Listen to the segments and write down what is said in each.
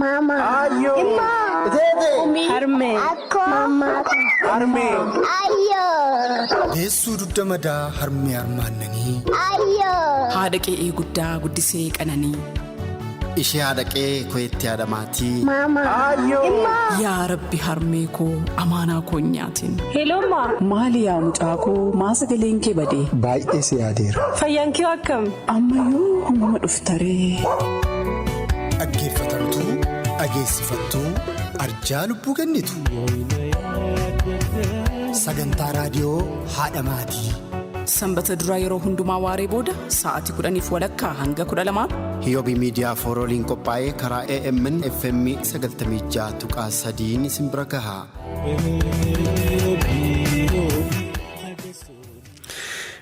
Mama. Ayyoo. Imma. Iteete. Harmee. Akkoo. Mama. Harmee. Ayyoo. Deessuu dugda madaa harmee harmaannanii. Ayyoo. Haadha qe'ee guddaa guddisee qananii. Ishee haadha qe'ee koyeetti haadha maatii. Mama. Ayyoo. Imma. Yaa Rabbi harmee koo amaanaa koo hin nyaatin. Hello ma. Maali yaa mucaa koo maa sagaleen kee badee? Baay'ee si yaadeera. Fayyaan kee akkam? Ammayyuu hammuma dhuftaree. Dhaggeeffatamtuu, dhageessifattuu, arjaa lubbuu kennitu. Sagantaa raadiyoo haadha maatii. Sanbata duraa yeroo hundumaa waaree booda sa'aatii 10:30 hanga 12 Hiyoobii Miidiyaa Foorooliin qophaa'ee karaa AMN FM 96.3 isin bira gaha.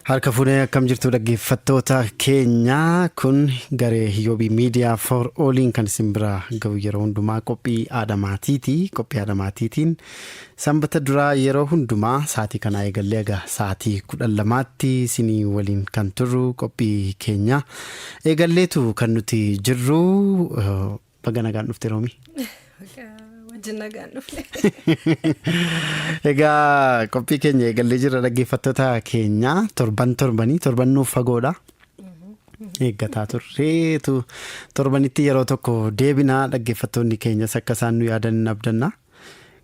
Harka fuunee akkam jirtu dhaggeeffattoota keenya kun garee Hiyoobii Miidiyaa For Ooliin kan isin bira gahu yeroo hundumaa qophii haadha maatiiti. Qophii haadha maatiitiin sanbata duraa yeroo hundumaa sa'aatii kanaa eegallee haga sa'aatii 12tti isinii waliin kan turru qophii keenya eegalleetu kan nuti jirru. Baga nagaan dhufte Roomii. Wajjin nagaan dhufne. Egaa qophii keenya eegallee jirra dhaggeeffattoota keenya torban torbanii torban nuuf fagoodha. Eeggataa turreetu torbanitti yeroo tokko deebinaa dhaggeeffattoonni keenyas akka isaan nu yaadan hin abdanna.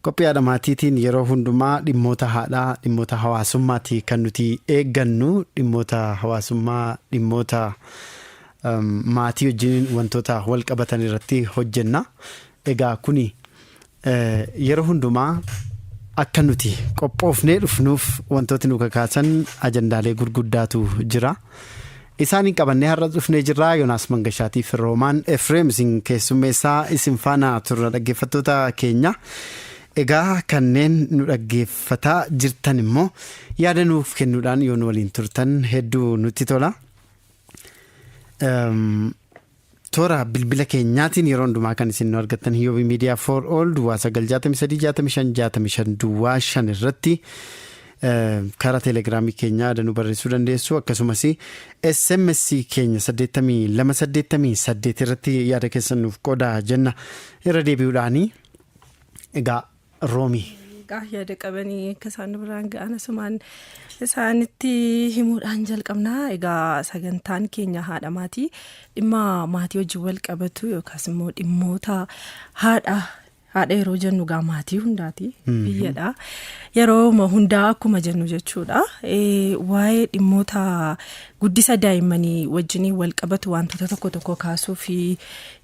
Qophii haadha maatiitiin yeroo hundumaa dhimmoota haadhaa dhimmoota hawaasummaati kan nuti eeggannu dhimmoota hawaasummaa dhimmoota maatii wajjin wantoota wal qabatan irratti hojjenna. Egaa kuni yeroo hundumaa akka nuti qophoofnee dhufnuuf wantooti nu kakaasan ajandaalee gurguddaatu jira. Isaaniin qabannee har'a dhufnee jirra. Yoonaas Mangashaatiif Roomaan Efreem isin keessummeessaa isin faana turra dhaggeeffattoota keenya. Egaa kanneen nu dhaggeeffataa jirtan immoo yaada nuuf kennuudhaan yoo nu waliin turtan hedduu nutti tola. Toora bilbila keenyaatiin yeroo hundumaa kan isin nu argattan Hiyoobii Miidiyaa for All duwwaa 9 63 65 65 duwwaa 5 irratti karaa teelegiraamii keenyaa yaada nu barreessuu dandeessu akkasumas SMS keenya 82 88 irratti yaada keessan nuuf qoodaa jenna irra deebi'uudhaanii egaa Roomii. Egaa yaada qabanii akka isaan nu biraan ga'an asumaan isaanitti himuudhaan jalqabna. Egaa sagantaan keenya haadha maatii dhimma maatii wajjin wal qabatu yookaas immoo dhimmoota haadha haadha yeroo jennu egaa maatii hundaati biyyadha. Yeroo hundaa akkuma jennu jechuudha. Waa'ee dhimmoota guddisa daa'immanii wajjiniin wal qabatu wantoota tokko tokko kaasuu fi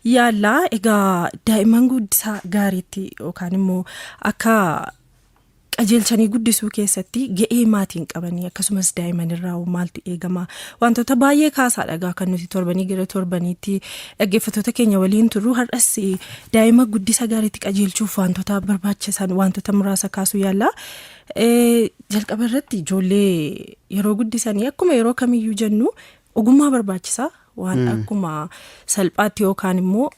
yaalla. Egaa daa'imman guddisa gaariitti yookaan immoo akka qajeelchanii guddisuu keessatti ga'ee maatiin qabanii akkasumas daa'imman irraa maaltu eegama wantoota baay'ee kaasaadha egaa kan nuti torbanii gara torbaniitti dhaggeeffattoota keenya waliin turru har'as daa'ima guddisa gaariitti qajeelchuuf wantoota barbaachisan wantoota muraasa kaasuu yaalla. Jalqaba irratti ijoollee yeroo guddisanii akkuma yeroo kamiyyuu jennu ogummaa barbaachisaa waan akkuma salphaatti yookaan immoo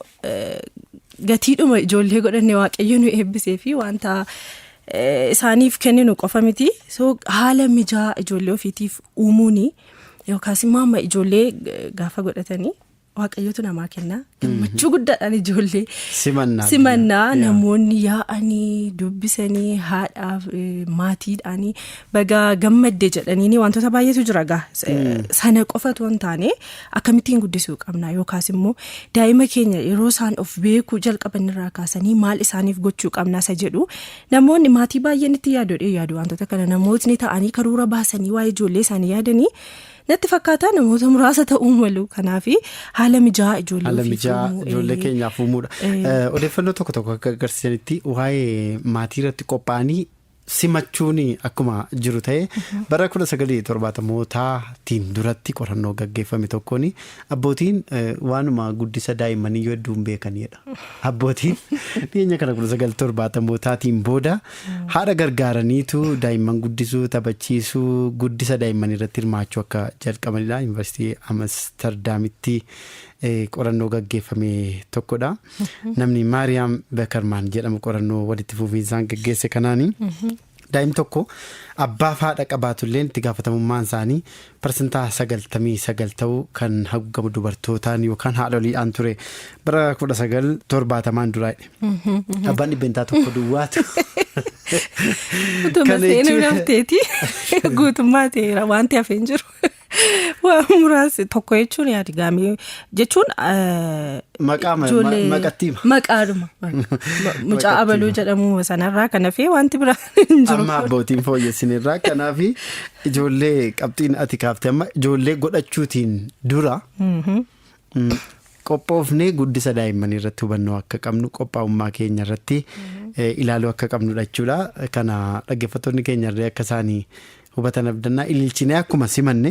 gatiidhuma ijoollee godhanne waaqayyo nu eebbisee fi wanta isaaniif kenninu qofa miti. So haala mijaa ijoollee ofiitiif uumuuni yookaas immoo amma ijoollee gaafa godhatanii Waaqayyotu namaa kenna. Gammachuu guddaadhaan ijoollee Simannaa. simannaa namoonni yaa'anii dubbisanii haadhaaf maatiidhaanii baga gammadde jedhanii wantoota baay'eetu jira gaa. Sana qofa otoo hin taane akkamittiin guddisuu qabna yookaas immoo daa'ima keenya yeroo isaan of beekuu jalqaban irraa kaasanii maal isaaniif gochuu qabna isa jedhu namoonni maatii baay'een itti yaadu jedhee yaadu wantoota kana namootni ta'anii karoora baasanii waa'ee ijoollee isaanii yaadanii natti fakkaata namoota muraasa ta'uu malu. Kanaaf haala mijaa'aa ijoollee Haala ofiif mijaa'aa uumuu, ijoollee keenyaaf uumuudha. Odeeffannoo tokko tokko akka agarsiisanitti waa'ee maatii irratti qophaa'anii simachuun akkuma jiru ta'e bara 1970mootaan duratti qorannoo gaggeeffame tokkoon abbootiin waanuma guddisa daa'immanii yoo hedduu hin beekanidha. Abbootiin dhiyeenya kana 1970mootaatiin booda haadha gargaaraniitu daa'imman guddisuu, taphachiisuu, guddisa daa'immanii irratti hirmaachuu akka jalqabanidha. Yuunivarsiitii Amastardaamitti qorannoo gaggeeffame tokkodha. Namni Maariyaam Bekarmaan jedhamu qorannoo walitti fufiinsaan gaggeesse kanaani. Daa'imni tokko abbaa fi haadha qabaatullee itti gaafatamummaan isaanii 99% ta'uu kan haguugamu dubartootaan yookaan haadholiidhaan ture bara 1970n duraadha. Abbaan 1% duwwaatu. Utuma Kana seenuu jechuun- nafteeti guutummaa ta'eera wanti hafee hin jiru. Waan muraasa tokko jechuun yaadi gaamee jechuun Maqaa maqatti hima. Maqaadhuma. Mucaa abaluu jedhamu sanarraa kan hafee wanti biraa hin jiru. Amma abbootiin fooyyessinirraa, kanaaf ijoollee qabxiin ati kaafte amma ijoollee godhachuutiin dura qophoofnee guddisa daa'immanii irratti hubannoo akka qabnu, qophaa'ummaa keenya irratti ilaaluu akka qabnudha jechuudha. Kana dhaggeeffattoonni keenya illee akka isaanii hubatan abdannaa. Ililchinee akkuma simanne,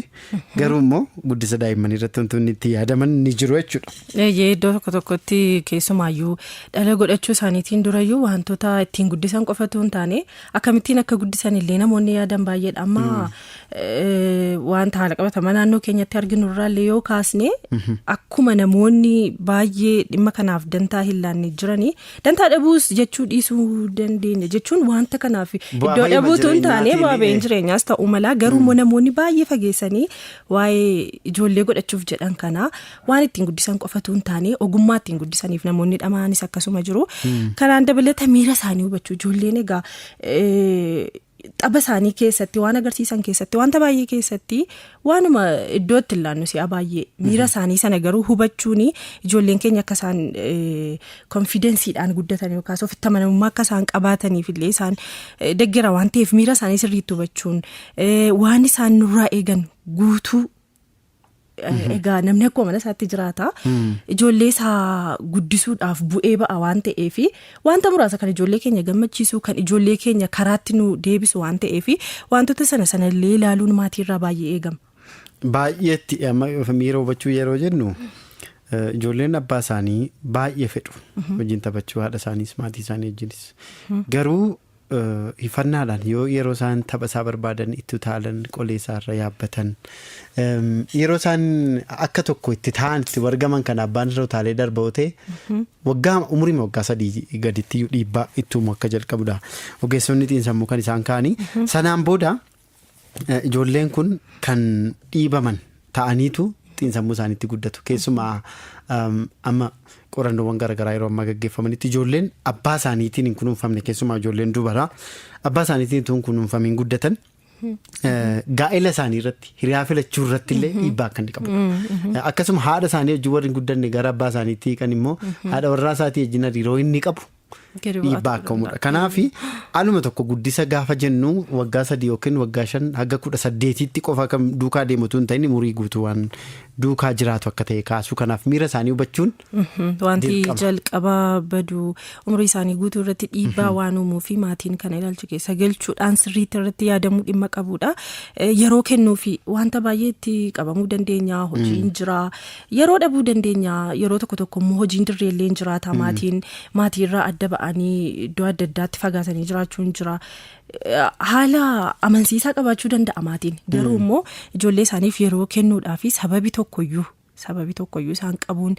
garuu immoo guddisa daa'immanii irratti wantoonni itti yaadaman ni jiru jechuudha. Eeyyee, iddoo tokko tokkotti keessumaayyuu dhala godhachuu isaaniitiin durayyuu wantoota ittiin guddisan qofatu hin taane, akkamittiin akka guddisan illee namoonni yaadan baay'eedha. Amma wanta haala qabatamaa naannoo keenyatti arginu irraallee yoo kaasne, akkuma namoonni baay'ee dhimma kanaaf dantaa hin laanne jiranii, dantaa dhabuus jechuu dhiisuu dandeenya, jechuun wanta kanaaf Bu'aa iddoo bahii dhabuutu hin taane jireenyaatiin, bu'aa bahiin jireenyaas ta'uu mala. Garuu immoo namoonni baay'ee fageessanii waa'ee ijoollee godhachuuf jedhan kana waan ittiin guddisan qofatu hin taane, ogummaa ittiin guddisaniif namoonni dhama'anis akkasuma jiru. Kanaan dabalata miira isaanii hubachuu, ijoolleen egaa tapha isaanii keessatti waan agarsiisan keessatti, wanta baay'ee keessatti waanuma iddoo itti ilaannu si'a baay'ee miira isaanii sana garuu hubachuun ijoolleen keenya akka isaan confidenceiidhaan guddatan yookaas ofitti amanamummaa akka isaan qabaataniif illee isaan deggera waan ta'eef, miira isaanii sirriitti hubachuun, waan isaan nurraa eegan guutuu. Egaa namni akkuma mana isaatti jiraata. Ijoollee isaa guddisuudhaaf bu'ee ba'a waan ta'eef, wanta muraasa kan ijoollee keenya gammachiisu, kan ijoollee keenya karaatti nu deebisu waan ta'eef, wantoota sana sanallee ilaaluun maatiirraa baay'ee eegama. Baay'eetti amma miira hubachuu yeroo jennu, ijoolleen abbaa isaanii baay'ee fedhu wajjin taphachuu, haadha isaaniis, maatii isaanii wajjinis. Garuu hifannaadhaan yoo yeroo isaan tapha isaa barbaadan itti utaalan, qolee isaarra yaabbatan, yeroo isaan akka tokko itti ta'an, itti wargaman kan abbaan irra utaalee darba yoo ta'e, waggaa umuriin waggaa 3 gaditti iyyuu dhiibbaa itti uumu akka jalqabudha. Ogeessonni xiinsammuu kan isaan ka'anii sanaan booda ijoolleen kun kan dhiibaman ta'aniitu xiinsammuu isaaniitti guddatu. Keessumaa amma qorannoowwan garaagaraa yeroo ammaa gaggeeffamanitti ijoolleen abbaa isaaniitiin hin kunuunfamne, keessumaa ijoolleen dubaraa abbaa isaaniitiin utuu hin kunuunfamiin guddatan, gaa'ela isaanii irratti, hiriyaa filachuu irratti illee dhiibbaa akka inni qabu. Akkasuma haadha isaanii wajjin warri hin guddanne gara abbaa isaaniitti hiiqan immoo haadha warraa isaatii wajjin hariiroo inni qabu Gadi bu'aa dhiibbaa ta'uu akka uumudha. danda'a. Kanaaf aluma tokko guddisa gaafa jennu waggaa 3 yookiin waggaa 5 haga 18tti qofa kan duukaa deemutu hin ta'in, umurii guutuu waan duukaa jiraatu akka ta'e kaasu. Kanaaf miira isaanii hubachuun Wanti dirqama. jalqaba badu umurii isaanii guutuu irratti dhiibbaa waan uumuu fi maatiin kana ilaalcha keessa galchuudhaan sirriitti irratti yaadamuu dhimma qabudha. Yeroo kennuu fi wanta baay'ee itti qabamuu dandeenya. Hojiin jira. Yeroo dhabuu dandeenya. Yeroo tokko tokko immoo hojiin dirreellee hin jiraata. Maatiin maatiirraa adda ba'anii iddoo adda addaatti fagaatanii jiraachuun jira. Haala amansiisaa qabaachuu danda'a maatiin. Garuu immoo ijoollee isaaniif yeroo kennuudhaa fi sababii tokkoyyuu isaan qabuun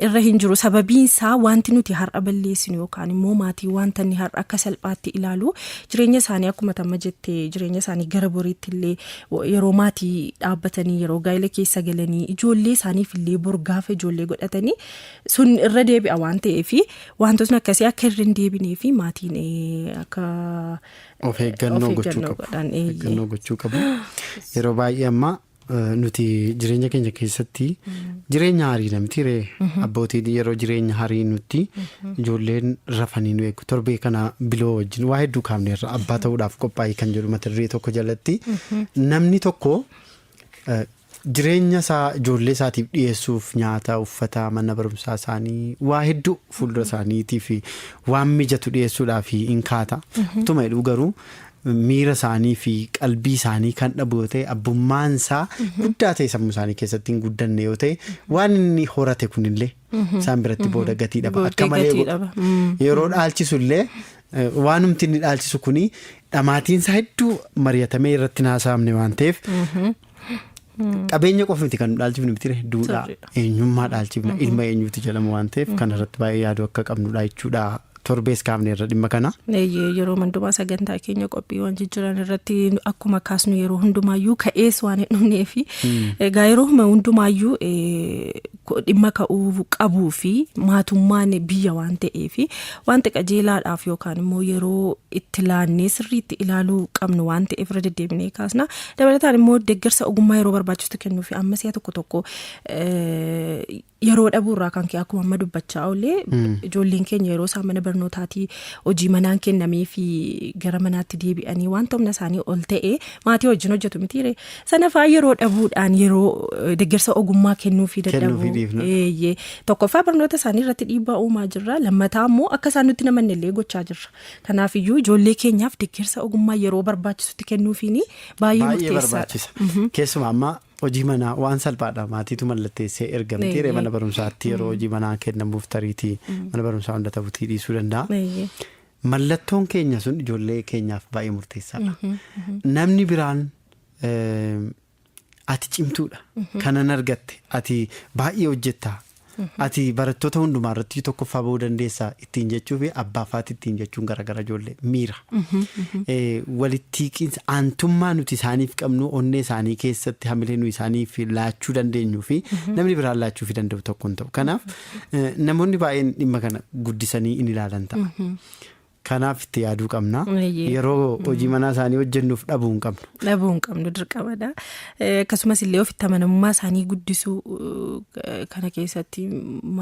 irra hin jiru. Sababiin isaa wanti nuti har'a balleessinu yookaan immoo maatii wanta inni har'a akka salphaatti ilaalu jireenya isaanii, akkuma tamma jette, jireenya isaanii gara boriitti illee yeroo maatii dhaabbatanii, yeroo gaa'ela keessa galanii, ijoollee isaaniif illee bor gaafa ijoollee godhatanii sun irra deebi'a waan ta'eef, wantootni akkasii akka irra hin deebinee fi maatiin akka of eeggannoo of gochuu eeggannoo qabu. godhan, Of eeyyee. eeggannoo gochuu qabu. Yeroo baay'ee amma nuti jireenya keenya keessatti jireenya harii namti ree abbootiin yeroo jireenya harii nutti ijoolleen rafanii nu eegu. Torbee kana biloo wajjin waa hedduu kaafneerra, abbaa ta'uudhaaf qophaa'ii kan jedhu mata duree tokko jalatti. Namni tokko jireenya isaa ijoollee isaatiif dhiyeessuuf nyaata, uffata, mana barumsaa isaanii, waa hedduu fuuldura isaaniitii fi waan mijatu dhiyeessuudhaaf hin kaata. Utuma jedhuu garuu miira isaanii fi qalbii isaanii kan dhabu yoo ta'e, abbummaan isaa guddaa ta'e sammuu isaanii keessatti hin guddanne yoo ta'e, waan inni horate kunillee isaan biratti booda gatii dhaba. Booddee Akka malee gatii godha. dhaba. Yeroo dhaalchisu illee waanumti inni dhaalchisu kuni dhamaatiin isaa hedduu mari'atamee irratti hin haasa'amne waan ta'eef, qabeenya qofa miti kan nu dhaalchifnu miti, duudhaa Sirriidha. eenyummaa dhaalchifna, ilma eenyuuti jedhamu waan ta'eef, kana irratti baay'ee yaaduu akka qabnudha jechuudha. Torbees kaafneerra dhimma kana. Yeroo hundumaa sagantaa keenya qophiiwwan jijjiiran irratti akkuma kaasnu yeroo hundumaayyuu ka'ees waan hin dhumneefi egaa yeroo hundumaayyuu dhimma ka'uu qabuu fi maatummaan biyya waan ta'eefi wanta qajeelaadhaaf yookaan immoo yeroo itti laannee sirriitti ilaaluu qabnu waan ta'eef irra deddeebinee kaasna. Dabalataan immoo deeggarsa ogummaa yeroo barbaachisu kennuufi amma si'a tokko tokko yeroo dhabuurraa kan ka'e akkuma amma dubbachaa oolle, ijoolleen keenya yeroo isaan mana barnootaatii hojii manaan kennamee fi gara manaatti deebi'anii wanta humna isaanii ol ta'e maatii wajjin hojjetu mitiire, sana fa'aa yeroo dhabuudhaan yeroo deeggarsa ogummaa kennuufii Kennuufii dadhabuu. Dhiifna. Eeyyee, tokkoffaa barnoota isaanii irratti dhiibbaa uumaa jirra, lammataa immoo akka isaan nutti namanne illee gochaa jirra. Kanaaf iyyuu ijoollee keenyaaf deeggarsa ogummaa yeroo barbaachisutti kennuufiin baay'ee Baay'ee murteessaadha. barbaachisa. Keessumaa amma hojii manaa waan salphaadha, maatiitu mallatteessee ergamti. Mana barumsaatti yeroo hojii manaa kennamuuf tariitii mana barumsaa hunda ta'uutii dhiisuu danda'a. Mallattoon keenya sun ijoollee keenyaaf baay'ee murteessaadha. Namni biraan ati cimtuudha. Kanan argatte, ati baay'ee hojjettaa. Ati barattoota hundumaa irratti tokkoffaa bahuu dandeessaa ittiin jechuu fi abbaa faati ittiin jechuun garagara, ijoollee miira. Walitti hiiqiinsa aantummaa nuti isaaniif qabnu, onnee isaanii keessatti hamilee nu isaaniif laachuu dandeenyuu fi namni biraan laachuu fi danda'u tokko hin ta'u. Kanaaf namoonni baay'een dhimma kana guddisanii in ilaalan ta'a. Kanaaf itti yaaduu qabna. Yeroo hojii manaa isaanii hojjennuuf dhabuu hin qabnu. Dhabuu hin qabnu, dirqamadha. Akkasumas illee ofitti amanamummaa isaanii guddisuu kana keessatti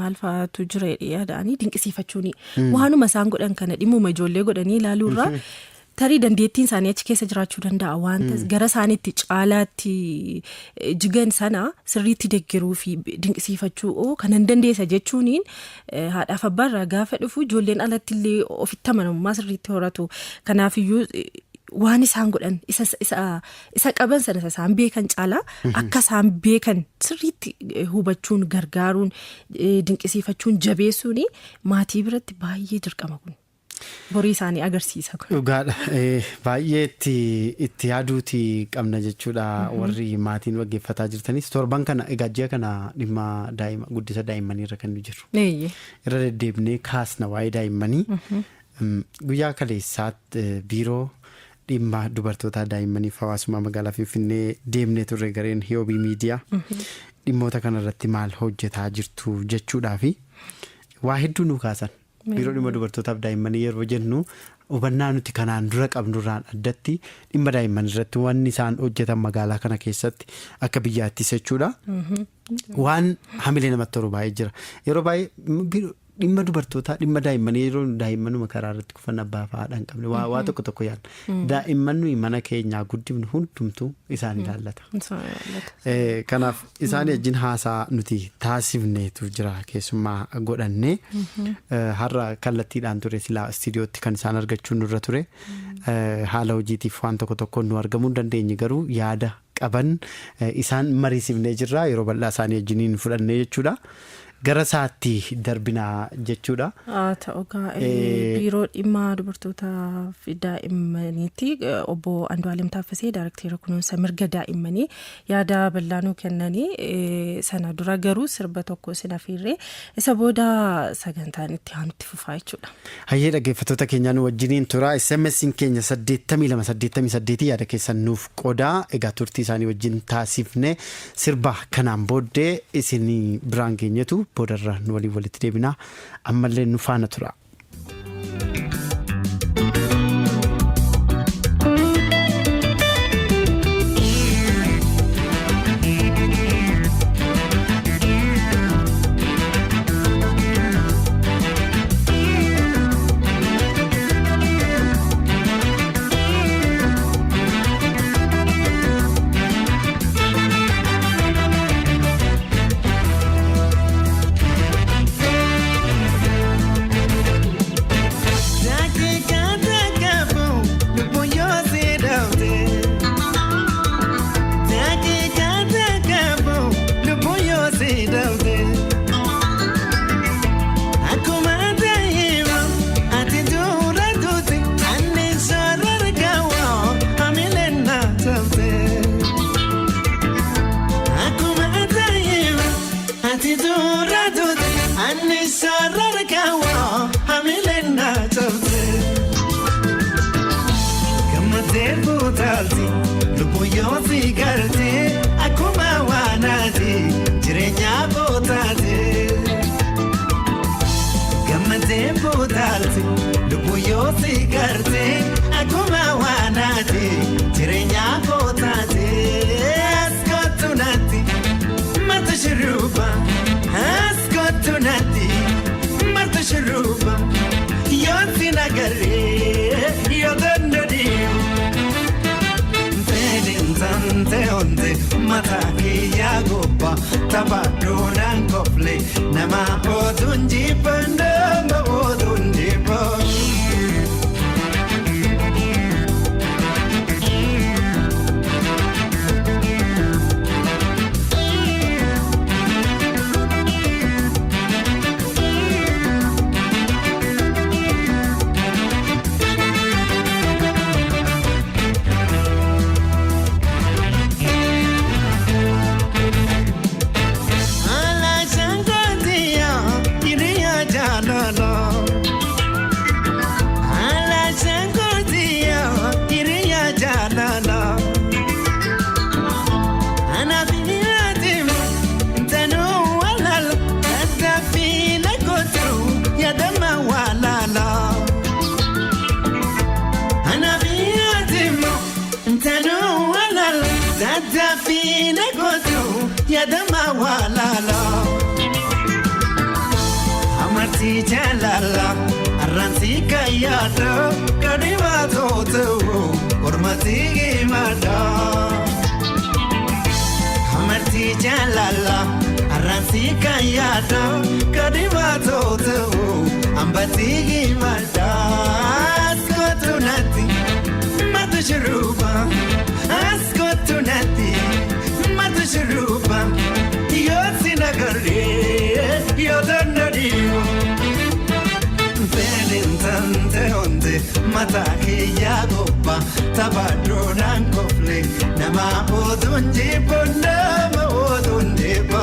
maal fa'aatu jira jedhee yaada'anii dinqisiifachuuni. Waanuma isaan godhan kana dhimmuma ijoollee godhanii ilaaluurraa tarii dandeettiin isaanii achi keessa jiraachuu danda'a, wanta gara isaaniitti caalaatti jigan sana sirriitti deeggaruu fi dinqisiifachuu, oo kanan dandeessa jechuuniin haadhaaf abbaarraa gaafa dhufu ijoolleen alatti illee ofitti amanamummaa sirriitti horatu. Kanaafiyyuu waan isaan godhan isa qaban sana, isa isaan beekan caalaa akka isaan beekan sirriitti hubachuun, gargaaruun, dinqisiifachuun, jabeessuun maatii biratti baay'ee dirqama kun. Borii isaanii agarsiisa kun. Dhugaadha. Baay'ee itti yaaduuti qabna jechuudha. Warri maatiin waggeeffataa jirtanis torban kana, egaa ji'a kana dhimma daa'ima, guddisa daa'immanii irra kan nu jirru. Irra deddeebinee kaasna waa'ee daa'immanii. Guyyaa kaleessaatti biiroo dhimma dubartootaa, daa'immanii fi hawaasummaa magaalaa Finfinnee deemnee turre, gareen Hiyoobii Miidiyaa. Dhimmoota kanarratti maal hojjetaa jirtu jechuudhaa fi waa hedduu nu kaasan. Biiroo dhimma dubartootaaf daa'immanii yeroo jennu hubannaa nuti kanaan dura qabnurraan addatti dhimma daa'imman irratti wanni isaan hojjetan magaalaa kana keessatti akka biyyaattis jechuudha. Waan hamilee namatti toru baay'ee jira. Yeroo baay'ee dhimma dubartootaa, dhimma daa'immanii yeroo daa'immanuma karaa irratti kufan abbaa fi haadha hin qabne waa tokko tokko yaadna. Daa'imman nuyi mana keenyaa guddifnu hundumtuu isaan ilaallata. Isaan ilaallata. Kanaaf isaan wajjin haasaa nuti taasifneetu jira, keessummaa godhanne. Har'a kallattiidhaan ture silaa istiidiyootti kan isaan argachuun nurra ture. Haala hojiitiif waan tokko tokkoon nu argamuu hin dandeenye, garuu yaada qaban isaan mariisifnee jirra, yeroo bal'aa isaanii wajjiniin fudhannee jechuudha. Gara isaatti darbinaa jechuudha. Haa ta'u gaa, biiroo dhimma dubartootaa fi daa'immaniitti obbo Andu'aalem Taaffasee, daayirikteera kunuunsa mirga daa'immanii, yaada bal'aa nuu kennanii, sana dura garuu sirba tokko isin afiirree isa booda sagantaan itti aanutti fufaa jechuudha. Hayyee, dhaggeeffattoota keenyaa, nu wajjiniin tura. SMS'n keenya 8288, yaada keessan nuuf qodaa. Egaa turtii isaanii wajjin taasifne sirba kanaan booddee isin biraan geenyetu boodarra nu waliin walitti deebinaa, ammallee nu faana tura. Daqiiqaa takkaafuu lubbuun yoo si dhabde. Daqiiqaa takkaafuu lubbuun yoo si dhabde. Akkuma daa'ima ati dura duute, ani soorara gaawaa hamileen na tabde. Akkuma daa'ima ati dura duute, ani soorara gaawaa hamileen na bootaalti lubbuun yoo si garte akkuma waanaati jireenya bootaate. Gammadee bootaalti lubbuun yoo si garte akkuma waanaati jireenya bootaate. As kottu natti marti shurruba as kottu natti marti shurruba yoo si nagarree yoo dandadiimu. Fedhin tante onte mataa kiyyaa gobba taphaadhuudhaan kofle nama otuun jibba nama otuun jibba. Alashangotiya iriya jalala. Alashangotiya iriya jalala. Anafiyatim tanu walal tadafina kotu yadama walala. Anafiyatim tanu walal tadafina kotu yadama walala. Amartii jaalala arraansi kayyaadha kadhimaa tootu ormati himadha. Amartii jaalala arraansi kayyaadha kadhimaa tootu ambati himadha. Askootu natti matu shuruba askootu natti matu shuruba yoo si nagarree yoo dandadiimu. Fedhin tante onte mataa kiyyaa gobba taphaadhuudhaan kofle nama otuun jibbo nama otuun jibbo.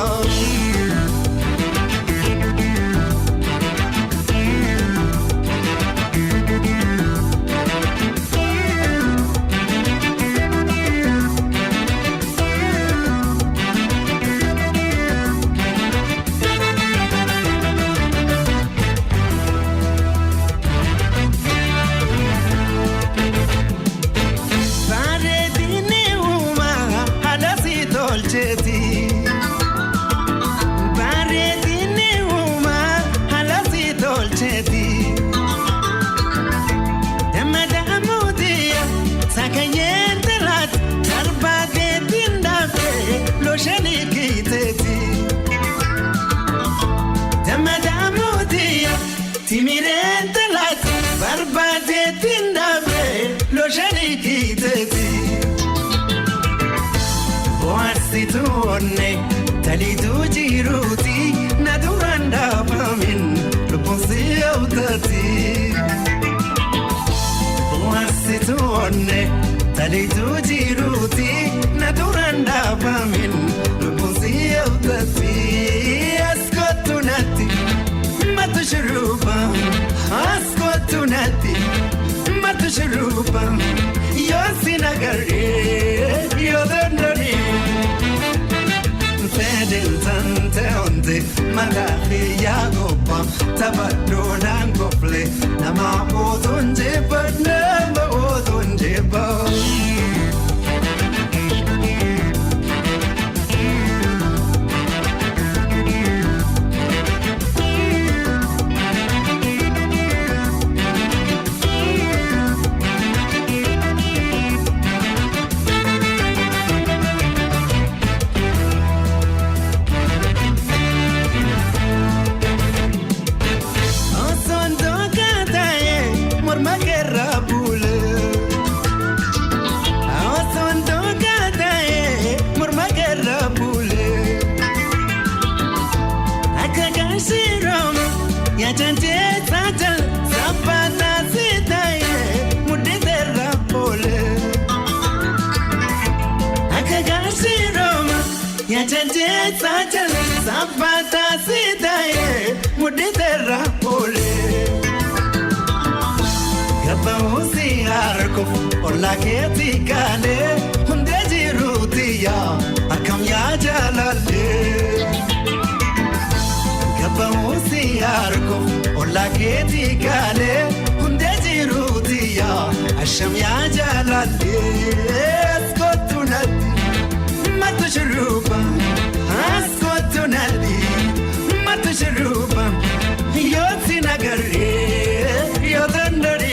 Bareedinni uumaa haala si tolcheeti. Bareedinni uumaa haala si tolcheeti. Dammadaamuutiya sakayyeen talaati darbaateetiin daaftee looshanii kiiteeti. Dammadaamuutiya timireen talaati barbaadeetiin daaftee looshanii kiiteeti. Bohaarsituu onne taliituu jiruuti na duraan dhaabamin lubbuun si hawwatati. Bohaarsituu onne taliituu jiruuti na duraan dhaabamin lubbuun si hawwatati. As kottu natti matu shurruba as kottu natti matu shurruba yoo si nagarree yoo dandadee. Fedhin tante onte mataa kiyyaa gobba taphaadhuudhaan kofle nama otuun jibba nama otuun jibba. Osoon dookaa taa'ee morma keerra buule. Osoon dookaa taa'ee morma keerra buule. Akka gaasiroomu yaajantee saajal saaphataa si taa'ee mudhii seerra oole. Akka gaasiroomu yaajantee saajal saaphataa si taa'ee mudhii seerra oole. Gabba'uusi harkuuf ollaa keetti galee hundee jiruuti yaa akkam yaa jaalallee. Gabba'uusi harkuuf ollaa keetti galee hundee jiruuti yaa asham yaa jaalallee. Askootu natti matu shurruba askootu natti matu shurruba yooti nagarree yoo dandori.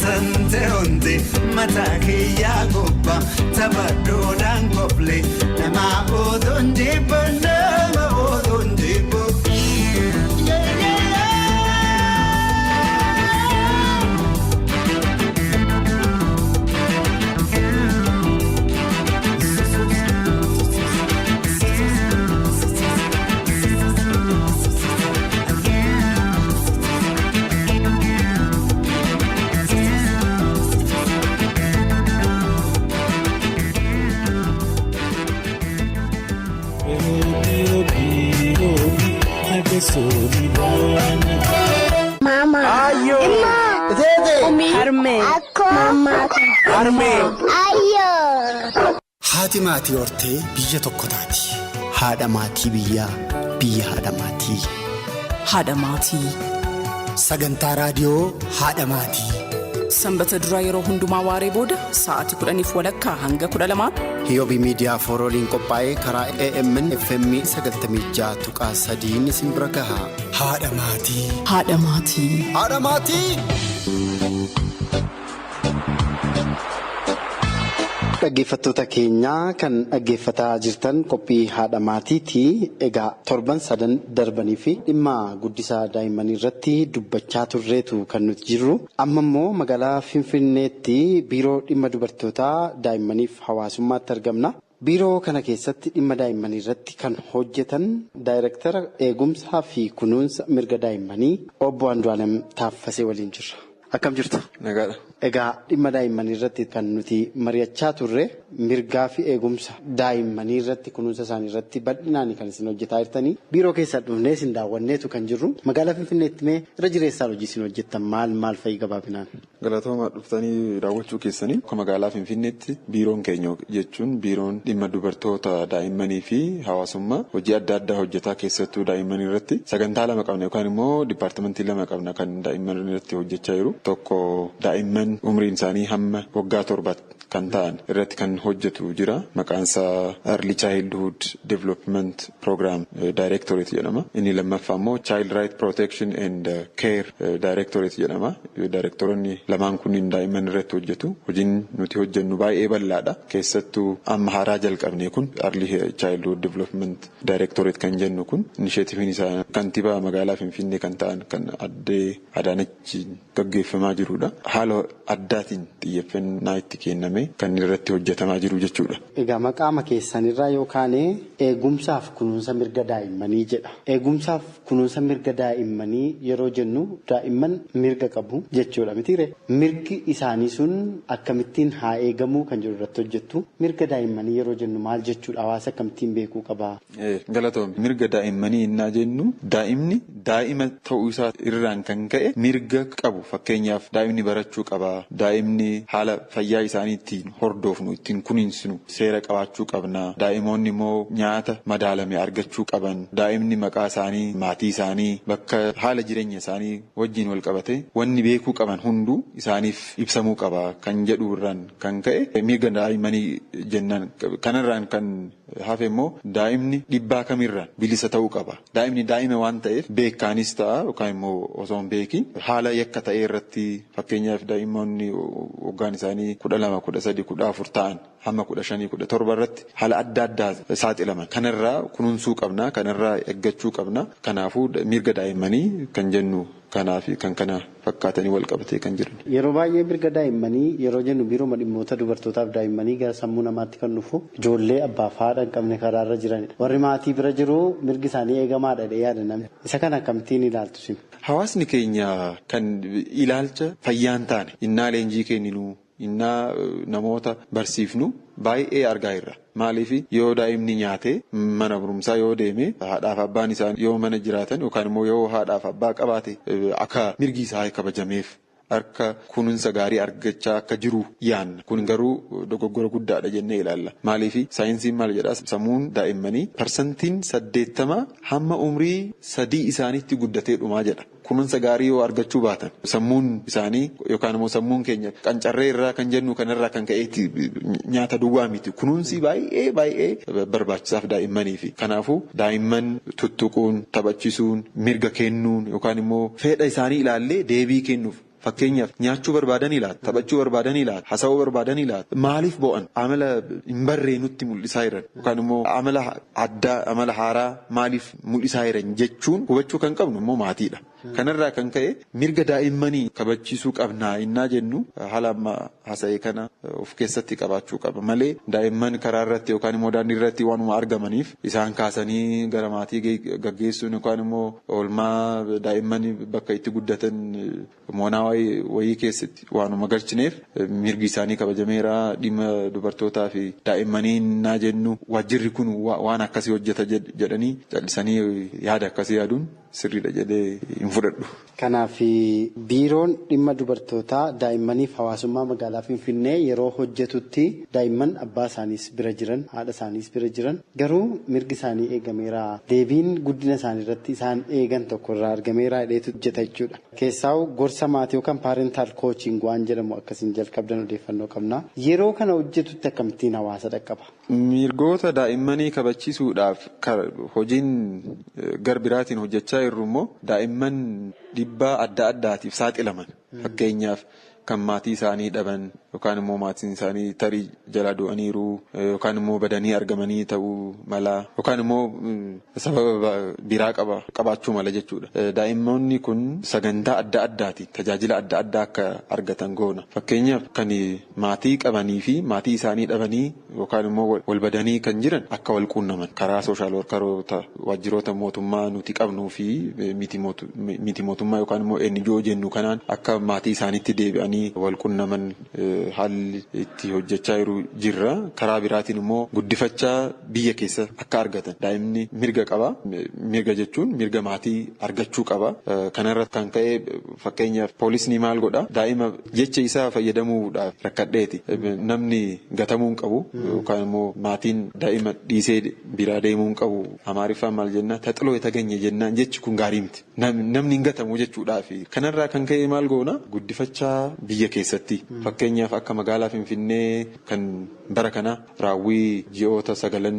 Tante hundi mataa kiyyaa gubbaa taphachuudhaan qofle nama oduun jibbu nama oduun jibbu. Mama. Ayyoo. Imma. Teete. Harmee. Akkoo. Mama. Harmee. Ayyoo. Haati maatii hortee biyya tokko taati. Haadha maatii biyyaa biyya haadha maatii. Haadha maatii. Sagantaa raadiyoo haadha maatii. Sanbata duraa yeroo hundumaa waaree booda sa'aatii 10:30 hanga 12 Hiyoobii miidiyaa foorooliin qophaa'ee karaa AMN FM 96.3 isin bira gaha. Haadha maatii. Haadha maatii. Haadha maatii. Dhaggeeffattoota keenyaa kan dhaggeeffataa jirtan qophii haadha maatiiti. Egaa torban sadan darbanii fi dhimma guddisaa daa'immanii irratti dubbachaa turreetu kan nuti jirru. Amma immoo magaalaa Finfinneetti biiroo dhimma dubartootaa daa'immaniif hawaasummaatti argamna. Biiroo kana keessatti dhimma daa'immanii irratti kan hojjetan daayirektara eegumsaa fi kunuunsa mirga daa'immanii obbo Andu'aalem Taaffasee waliin jirra. Akkam jirtu? Nagaadha. Egaa dhimma daa'immanii irratti kan nuti mari'achaa turre mirgaa fi eegumsa daa'immanii irratti kunuunsa isaanii irratti bal'inaan kan isin hojjetaa jirtanii biiroo keessaa dhufnee isin daawwanneetu kan jirru magaalaa Finfinneetti mee irra jireessaan hojii isin hojjettan maal maal fa'i gabaabinaan? Galatooma dhuftanii daawwachuu keessanii akka magaalaa Finfinneetti biiroon keenya jechuun biiroon dhimma dubartoota daa'immanii fi hawaasummaa hojii adda addaa hojjetaa keessattuu daa'immanii irratti sagantaa lama qabna yookaan immoo dipaartimentii lama qabna kan daa'imman irratti hojjechaa jiru tokko daa'imman umriin isaanii hamma waggaa 7 kan ta'an irratti kan hojjetu jira. Maqaan isaa Early Childhood Development Program Directorate jedhama. Inni lammaffaa immoo Child Right Protection and Care Directorate jedhama. Directoroonni lamaan kunniin daa'imman irratti hojjetu. Hojiin nuti hojjennu baay'ee bal'aadha. Keessattuu amma haaraa jalqabne kun Early Childhood Development Directorate kan jennu kun inisheetiiviin isaa kantiibaa magaalaa Finfinnee kan ta'an kan addee Adaanechi gaggeeffamaa jirudha. Haala addaatiin xiyyeeffannaa itti kenname kan irratti hojjetamaa jiru jechuudha. Egaa maqaama keessanirraa yookaan eegumsaaf kunuunsa mirga daa'immanii jedha. Eegumsaaf kunuunsa mirga daa'immanii yeroo jennu daa'imman mirga qabu jechuudha mitiire. Mirgi isaanii sun akkamittiin haa eegamuu kan jedhu irratti hojjettu. Mirga daa'immanii yeroo jennu maal jechuudha? Hawaasa akkamittiin beekuu qaba? Galatoomii. Mirga daa'immanii innaa jennu daa'imni daa'ima ta'uu isaa irraan kan ka'e mirga qabu. Fakkeenyaaf daa'imni barachuu qaba. Daa'imni haala fayyaa isaanii ittiin hordofnu ittiin kunuunsinu seera qabaachuu qabna. Daa'imoonni immoo nyaata madaalame argachuu qaban. Daa'imni maqaa isaanii, maatii isaanii, bakka haala jireenya isaanii wajjin wal qabate wanni beekuu qaban hunduu isaaniif ibsamuu qaba kan jedhu irraan kan ka'e mirga daa'immanii jennaan kanarraan kan hafe immoo daa'imni dhibbaa kamirraan bilisa ta'uu qaba. Daa'imni daa'ima waan ta'eef beekaanis ta'a yookaan immoo osoo hin beekin haala yakka ta'e irratti fakkeenyaaf daa'immoonni waggaan isaanii 12, 13, 14 ta'an hamma 15, 17 irratti haala adda addaa saaxilaman. Kanarraa kunuunsuu qabna, kanarraa eeggachuu qabna. Kanaafuu mirga daa'immanii kan jennu kanaa fi kan kana fakkaatanii wal qabatee kan jiran. Yeroo baay'ee mirga daa'immanii yeroo jennu biirooma dhimmoota dubartootaaf daa'immanii gara sammuu namaatti kan dhufu ijoollee abbaaf haadha hin qabne karaarra jiranidha. Warri maatii bira jiru mirgi isaanii eegamaadha jedhee yaada namni. Isa kana akkamittiin ilaaltu? Hawaasni keenya kan ilaalcha fayyaa hin taane innaa leenjii kenninuu. Innaa namoota barsiifnu baay'ee argaa jirra. Maaliif yoo daa'imni nyaate mana barumsaa yoo deeme haadhaaf abbaan isaa yoo mana jiraatan yookaan immoo yoo haadhaaf abbaa qabaate akka mirgi isaa kabajameef akka kunuunsa gaarii argachaa akka jiru yaanna. Kun garuu dogoggora guddaadha jennee ilaalla. Maaliif saayinsiin maal jedhaa sammuun daa'immanii 80% hamma umrii 3 isaaniitti guddatee dhumaa jedha. Kunuunsa gaarii yoo argachuu baatan sammuun isaanii yookaan immoo sammuun keenya qancarree irraa kan jennu kanarraa kan ka'eetti nyaata duwwaa miti. Kunuunsi baay'ee baay'ee barbaachisaaf daa'immaniifi. Kanaafuu daa'imman tuttuquun, taphachiisuun, mirga kennuun yookaan immoo fedha isaanii ilaallee deebii kennuuf. Fakkeenyaaf nyaachuu barbaadanii laata? Taphachuu barbaadanii laata? Haasa'uu barbaadanii laata? Maaliif bo'an? Amala hin barree nutti mul'isaa jiran yookaan immoo amala addaa, amala haaraa maaliif mul'isaa jiran jechuun hubachuu kan qabnu immoo maatiidha. Kanarraa kan ka'e mirga daa'immanii kabachiisuu qabnaa innaa jennu haala amma haasa'e kana of keessatti qabaachuu qaba malee daa'imman karaa irratti yookaan immoo daandii irratti waanuma argamaniif isaan kaasanii gara maatii gaggeessuun yookaan immoo oolmaa daa'imman bakka itti guddatan moonaa wayii keessatti waanuma galchineef mirgi isaanii kabajameera. Dhimma dubartootaa fi daa'immanii innaa jennu waajjirri kun waan akkasii hojjeta jedhanii callisanii yaada akkasii yaaduun sirriidha jedhee hin fudhadhu. Kanaaf biiroon dhimma dubartootaa daa'immaniif hawaasummaa magaalaa Finfinnee yeroo hojjetutti daa'imman abbaa isaaniis bira jiran haadha isaaniis bira jiran garuu mirgi isaanii eegameera. Deebiin guddina isaanii irratti isaan eegan tokko irraa argameera jedheetu hojjeta jechuudha. Keessaa'u gorsa maatii yookaan parental coaching waan jedhamu akkasiin jalqabdan odeeffannoo qabna. Yeroo kana hojjetutti akkamittiin hawaasa dhaqqaba? Mirgoota daa'immanii kabachiisuudhaaf hojiin garbiraatiin hojjechaa jirru immoo daa'imman dhiibbaa adda addaatiif saaxilaman. Fakkeenyaaf kan maatii isaanii dhaban yookaan immoo maatiin isaanii tarii jala du'aniiru yookaan immoo badanii argamanii ta'uu mala yookaan immoo sababa biraa qabaachuu mala jechuudha. Daa'immoonni kun sagantaa adda addaatiin tajaajila adda addaa akka argatan goona. Fakkeenyaaf kan maatii qabanii fi maatii isaanii dhabanii yookaan immoo wal badanii kan jiran akka wal quunnaman karaa sooshaal workaroota waajjiroota mootummaa nuti qabnuu fi miti mootummaa yookaan immoo NGO jennu kanaan akka maatii isaaniitti deebi'anii wal quunnaman haalli itti hojjechaa jiru jirra. Karaa biraatiin immoo guddifachaa biyya keessa akka argatan daa'imni mirga qaba. Mirga jechuun mirga maatii argachuu qaba. Kanarratti kan ka'e fakkeenyaaf poolisni maal godha? Daa'ima jecha isaa fayyadamuudhaaf rakkadheeti. Namni gatamuu hin qabu yookaan immoo maatiin daa'ima dhiisee biraa deemuu hin qabu. Amaariffaan maal jennaa? Taxiloo የተገኘ jennaan jechi kun gaarii miti. Namni hin gatamu jechuudhaafi. Kanarraa kan ka'e maal goona? Guddifachaa biyya keessatti fakkeenyaaf akka magaalaa Finfinnee kan bara kana raawwii ji'oota 9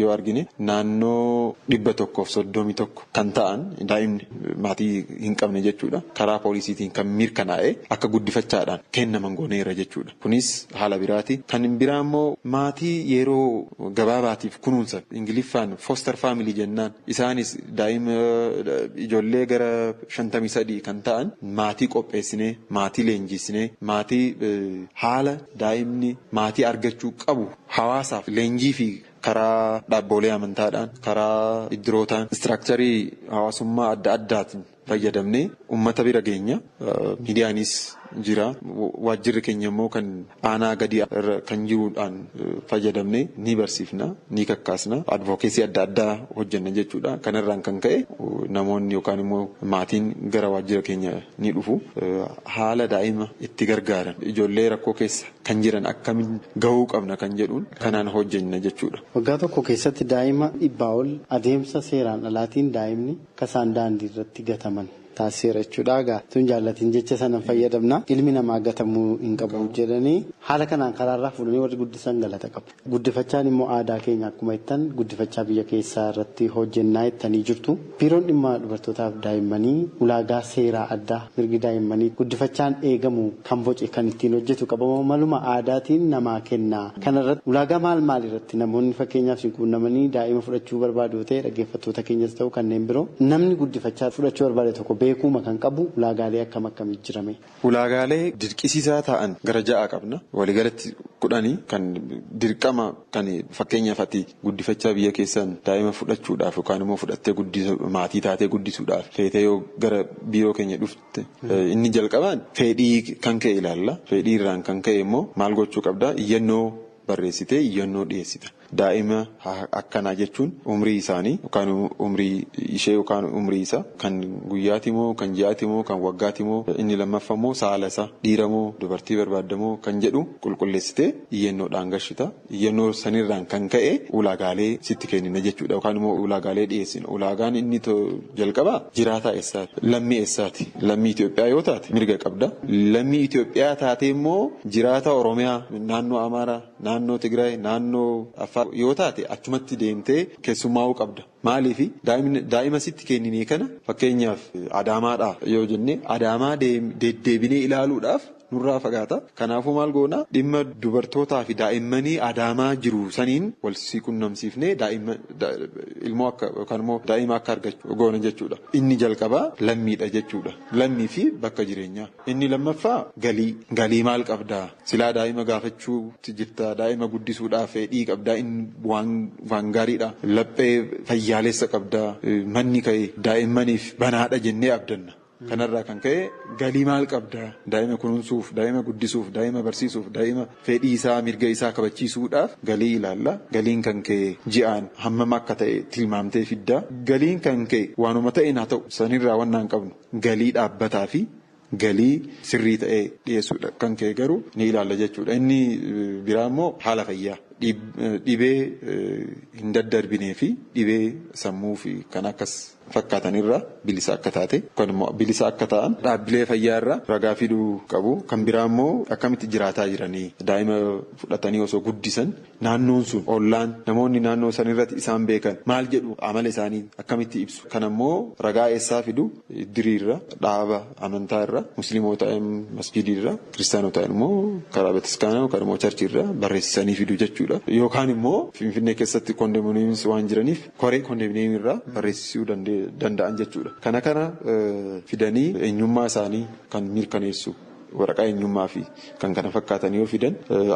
yoo argine naannoo 131 kan ta'an daa'imni maatii hin qabne jechuudha. Karaa poolisiitiin kan mirkanaa'e akka guddifachaadhaan kennaman gooneera jechuudha. Kunis haala biraati. Kan biraa immoo maatii yeroo gabaabaatiif kunuunsa Ingiliffaan foster family jennaan isaanis daa'ima ijoollee gara 53 kan ta'an maatii qopheessinee maatii leenjisnee maatii haala daa'imni maatii argachuu qabu hawaasaaf leenjii fi karaa dhaabbolee amantaadhaan karaa iddirootaan istiraakcharii hawaasummaa adda addaatiin fayyadamnee uummata bira geenya. Miidiyaanis jira. Waajjirri keenya immoo kan aanaa gadi kan jiruudhaan fayyadamnee ni barsiifna, ni kakkaasna, advokeesii adda addaa hojjenna jechuudha. Kanarraan kan ka'e namoonni yookaan immoo maatiin gara waajjira keenya ni dhufu. Haala daa'ima itti gargaaran ijoollee rakkoo keessa kan jiran akkamiin gahuu qabna kan jedhuun kanaan hojjenna jechuudha. Waggaa tokko keessatti daa'ima 100 ol adeemsa seeraan alaatiin daa'imni kasaan daandii irratti gataman taasiseera jechuudha. Egaa tun jaallatiin jecha sanan fayyadamna. Ilmi namaa gatamuu hin qabu jedhanii haala kanaan karaarraa fuudhanii warri guddisan galata qabu. Guddifachaan immoo aadaa keenya akkuma jettan guddifachaa biyya keessaa irratti hojjennaa jettanii jirtu. Biiroon dhimma dubartootaaf daa'immanii ulaagaa seeraa addaa mirgi daa'immanii guddifachaan eegamu kan boce kan ittiin hojjetu qabamoo maluma aadaatiin namaa kenna. Kanarratti ulaagaa maal maal irratti namoonni fakkeenyaaf si quunnamanii daa'ima fudhachuu barbaadu ta'e dhaggeeffattoota keenyas ta'u kanneen biroo namni guddifachaa fudhachuu barbaade tokko Beekuuma kan qabu ulaagaalee akkam akkamii jirame? Ulaagaalee dirqisiisaa ta'an gara 6 qabna. Waliigalatti 10 kan dirqama kan fakkeenyaaf ati guddifachaa biyya keessan daa'ima fudhachuudhaaf yookaan immoo fudhattee maatii taatee guddisuudhaaf feetee yoo gara biiroo keenya dhufte inni jalqabaan fedhii kan ka'e ilaalla. Fedhii irraan kan ka'e immoo maal gochuu qabdaa? Iyyannoo barreessitee iyyannoo dhiyeessita. Daa'ima akkanaa jechuun umrii isaanii yookaan umrii ishee yookaan umrii isaa kan guyyaati moo kan ji'aati moo kan waggaati moo inni lammaffaa moo saala isaa dhiira moo dubartii barbaadda moo kan jedhu qulqulleessitee iyyannoodhaan gashita. Iyyannoo sanirraan kan ka'e ulaagaalee sitti kennina jechuudha yookaan immoo ulaagaalee dhiyeessina. Ulaagaan inni jalqabaa jiraataa eessaati? Lammii eessaati? Lammii Itoophiyaa yoo taate mirga qabda. Lammii Itoophiyaa taate immoo jiraata Oromiyaa, naannoo Amaaraa, naannoo Tigraay, naannoo Affaar yoo taate achumatti deemtee keessummaa'uu qabda. Maaliif daa'ima sitti kenninee kana fakkeenyaaf Adaamaadhaa yoo jenne Adaamaa deddeebinee ilaaluudhaaf nurraa fagaata. Kanaafuu maal goona dhimma dubartootaa fi daa'immanii Adaamaa jiru saniin wal si qunnamsiifnee ilmoo akka yookaan immoo daa'ima akka argachuu goona jechuudha. Inni jalqabaa lammiidha jechuudha. Lammii fi bakka jireenyaa. Inni lammaffaa galii. Galii maal qabdaa? Silaa daa'ima gaafachuutti jirta. Daa'ima guddisuudhaaf fedhii qabdaa. Inni waan gaariidha. Laphee fayyaalessa qabdaa. Manni ka'e daa'immaniif banaadha jennee abdanna. Kanarraa kan ka'e galii maal qabdaa? Daa'ima kunuunsuuf, daa'ima guddisuuf, daa'ima barsiisuuf, daa'ima fedhii isaa mirga isaa kabachiisuudhaaf galii ilaalla. Galiin kan ka'e ji'aan hammam akka ta'e tilmaamtee fiddaa. Galiin kan ka'e waanuma ta'een haa ta'u sanirraa waan hin qabnu galii dhaabbataa fi galii sirrii ta'e dhiyeessuudha. Kan ka'e garuu ni ilaalla jechuudha. Inni biraa immoo haala fayyaa. Dhibee hin daddarbinee fi dhibee sammuu fi kan akkas fakkaatanirraa bilisa akka taate yookaan immoo bilisa akka ta'an dhaabbilee fayyaarraa ragaa fiduu qabu. Kan biraa immoo akkamitti jiraataa jiranii daa'ima fudhatanii osoo guddisan naannoon sun ollaan namoonni naannoo sanirratti isaan beekan maal jedhu amala isaanii akkamitti ibsu. Kan ammoo ragaa eessaa fidu diriirra dhaaba amantaarra musliimoota masjidiirra kiristaanota immoo karaa bataskaanaa yookaan immoo charchiirra barreessisanii fidu jechuudha. Yookaan immoo Finfinnee keessatti kondominiyeemii waan jiraniif koree kondominiyeemii irraa barreessisuu danda'an jechuudha. Kana fidanii eenyummaa isaanii kan mirkaneessu waraqaa eenyummaa fi kan kana fakkaatan yoo fidan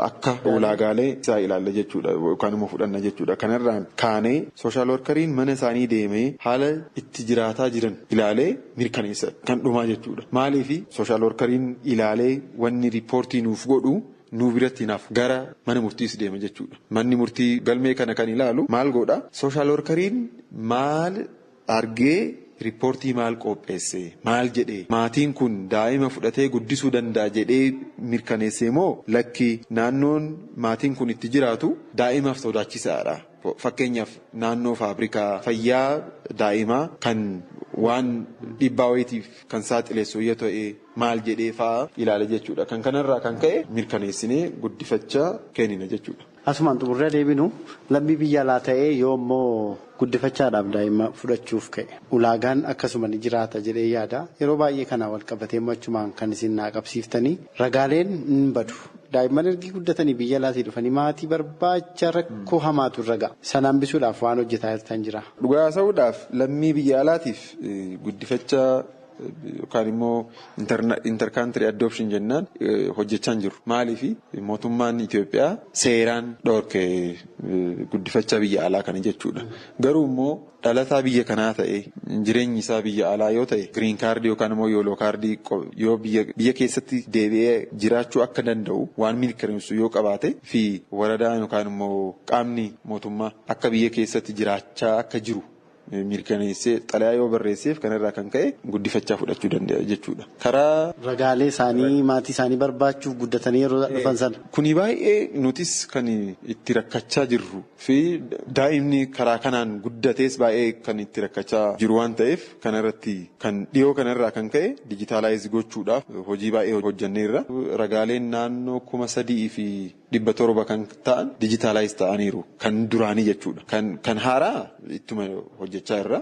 akka ulaagaalee isaa ilaalla jechuudha yookaan immoo fudhanna jechuudha. Kanarraan kaanee sooshaal workeriin mana isaanii deemee haala itti jiraataa jiran ilaalee mirkaneessa kan dhumaa jechuudha. Maaliif sooshaal workeriin ilaalee wanni riippoortii nuuf godhu nu biratti naaf gara mana murtiis deema jechuudha. Manni murtii galmee kana kan ilaalu maal godha? Sooshaal workeriin maal argee riippoortii maal qopheesse? Maal jedhee? Maatiin kun daa'ima fudhatee guddisuu danda'a jedhee mirkaneesse moo lakki naannoon maatiin kun itti jiraatu daa'imaaf sodaachisaadha. Fakkeenyaaf naannoo faabrikaa fayyaa daa'imaa kan waan dhiibbaa wayiitiif kan saaxileessu yoo ta'e maal jedhee fa'aa ilaala jechuudha. Kan kanarraa kan ka'e mirkaneessinee guddifachaa kennina jechuudha. Asumaan xumurree deebinu lammii biyya alaa ta'ee yoo immoo guddifachaadhaaf daa'ima fudhachuuf ka'e ulaagaan akkasuma ni jiraata jedhee yaada. Yeroo baay'ee kanaa wal qabatee achumaan kan isin naa qabsiiftanii ragaaleen hin badu. Daa'imman ergi guddatanii biyya alaatii dhufanii maatii barbaacha rakkoo hamaatu irra ga'a. Sana hambisuudhaaf waan hojjetaa jirtan jira. Dhugaa haasa'uudhaaf lammii biyya alaatiif guddifachaa yookaan immoo intercountry adoption jennaan hojjechaa hin jiru. Maaliif mootummaan Itoophiyaa seeraan dhorke guddifachaa biyya alaa kana jechuudha. Garuu immoo dhalataa biyya kanaa ta'e jireenyi isaa biyya alaa yoo ta'e green card yookaan immoo yellow card yoo biyya keessatti deebi'ee jiraachuu akka danda'u waan mirkaneessu yoo qabaate fi waradaan yookaan immoo qaamni mootummaa akka biyya keessatti jiraachaa akka jiru mirkaneessee xalayaa yoo barreesseef kanarraa kan ka'e guddifachaa fudhachuu danda'a jechuudha. Karaa ragaalee isaanii maatii isaanii barbaachuuf guddatanii yeroo dhufan sana. Kuni baay'ee nutis kan itti rakkachaa jirru fi daa'imni karaa kanaan guddatees baay'ee kan itti rakkachaa jiru waan ta'eef kanarratti kan dhiyoo kanarraa kan ka'e dijitaalaayiz gochuudhaaf hojii baay'ee hojjanneerra. Ragaaleen naannoo 3,700 kan ta'an dijitaalaayiz ta'aniiru kan duraanii jechuudha. Kan haaraa ittuma hojjechaa irra.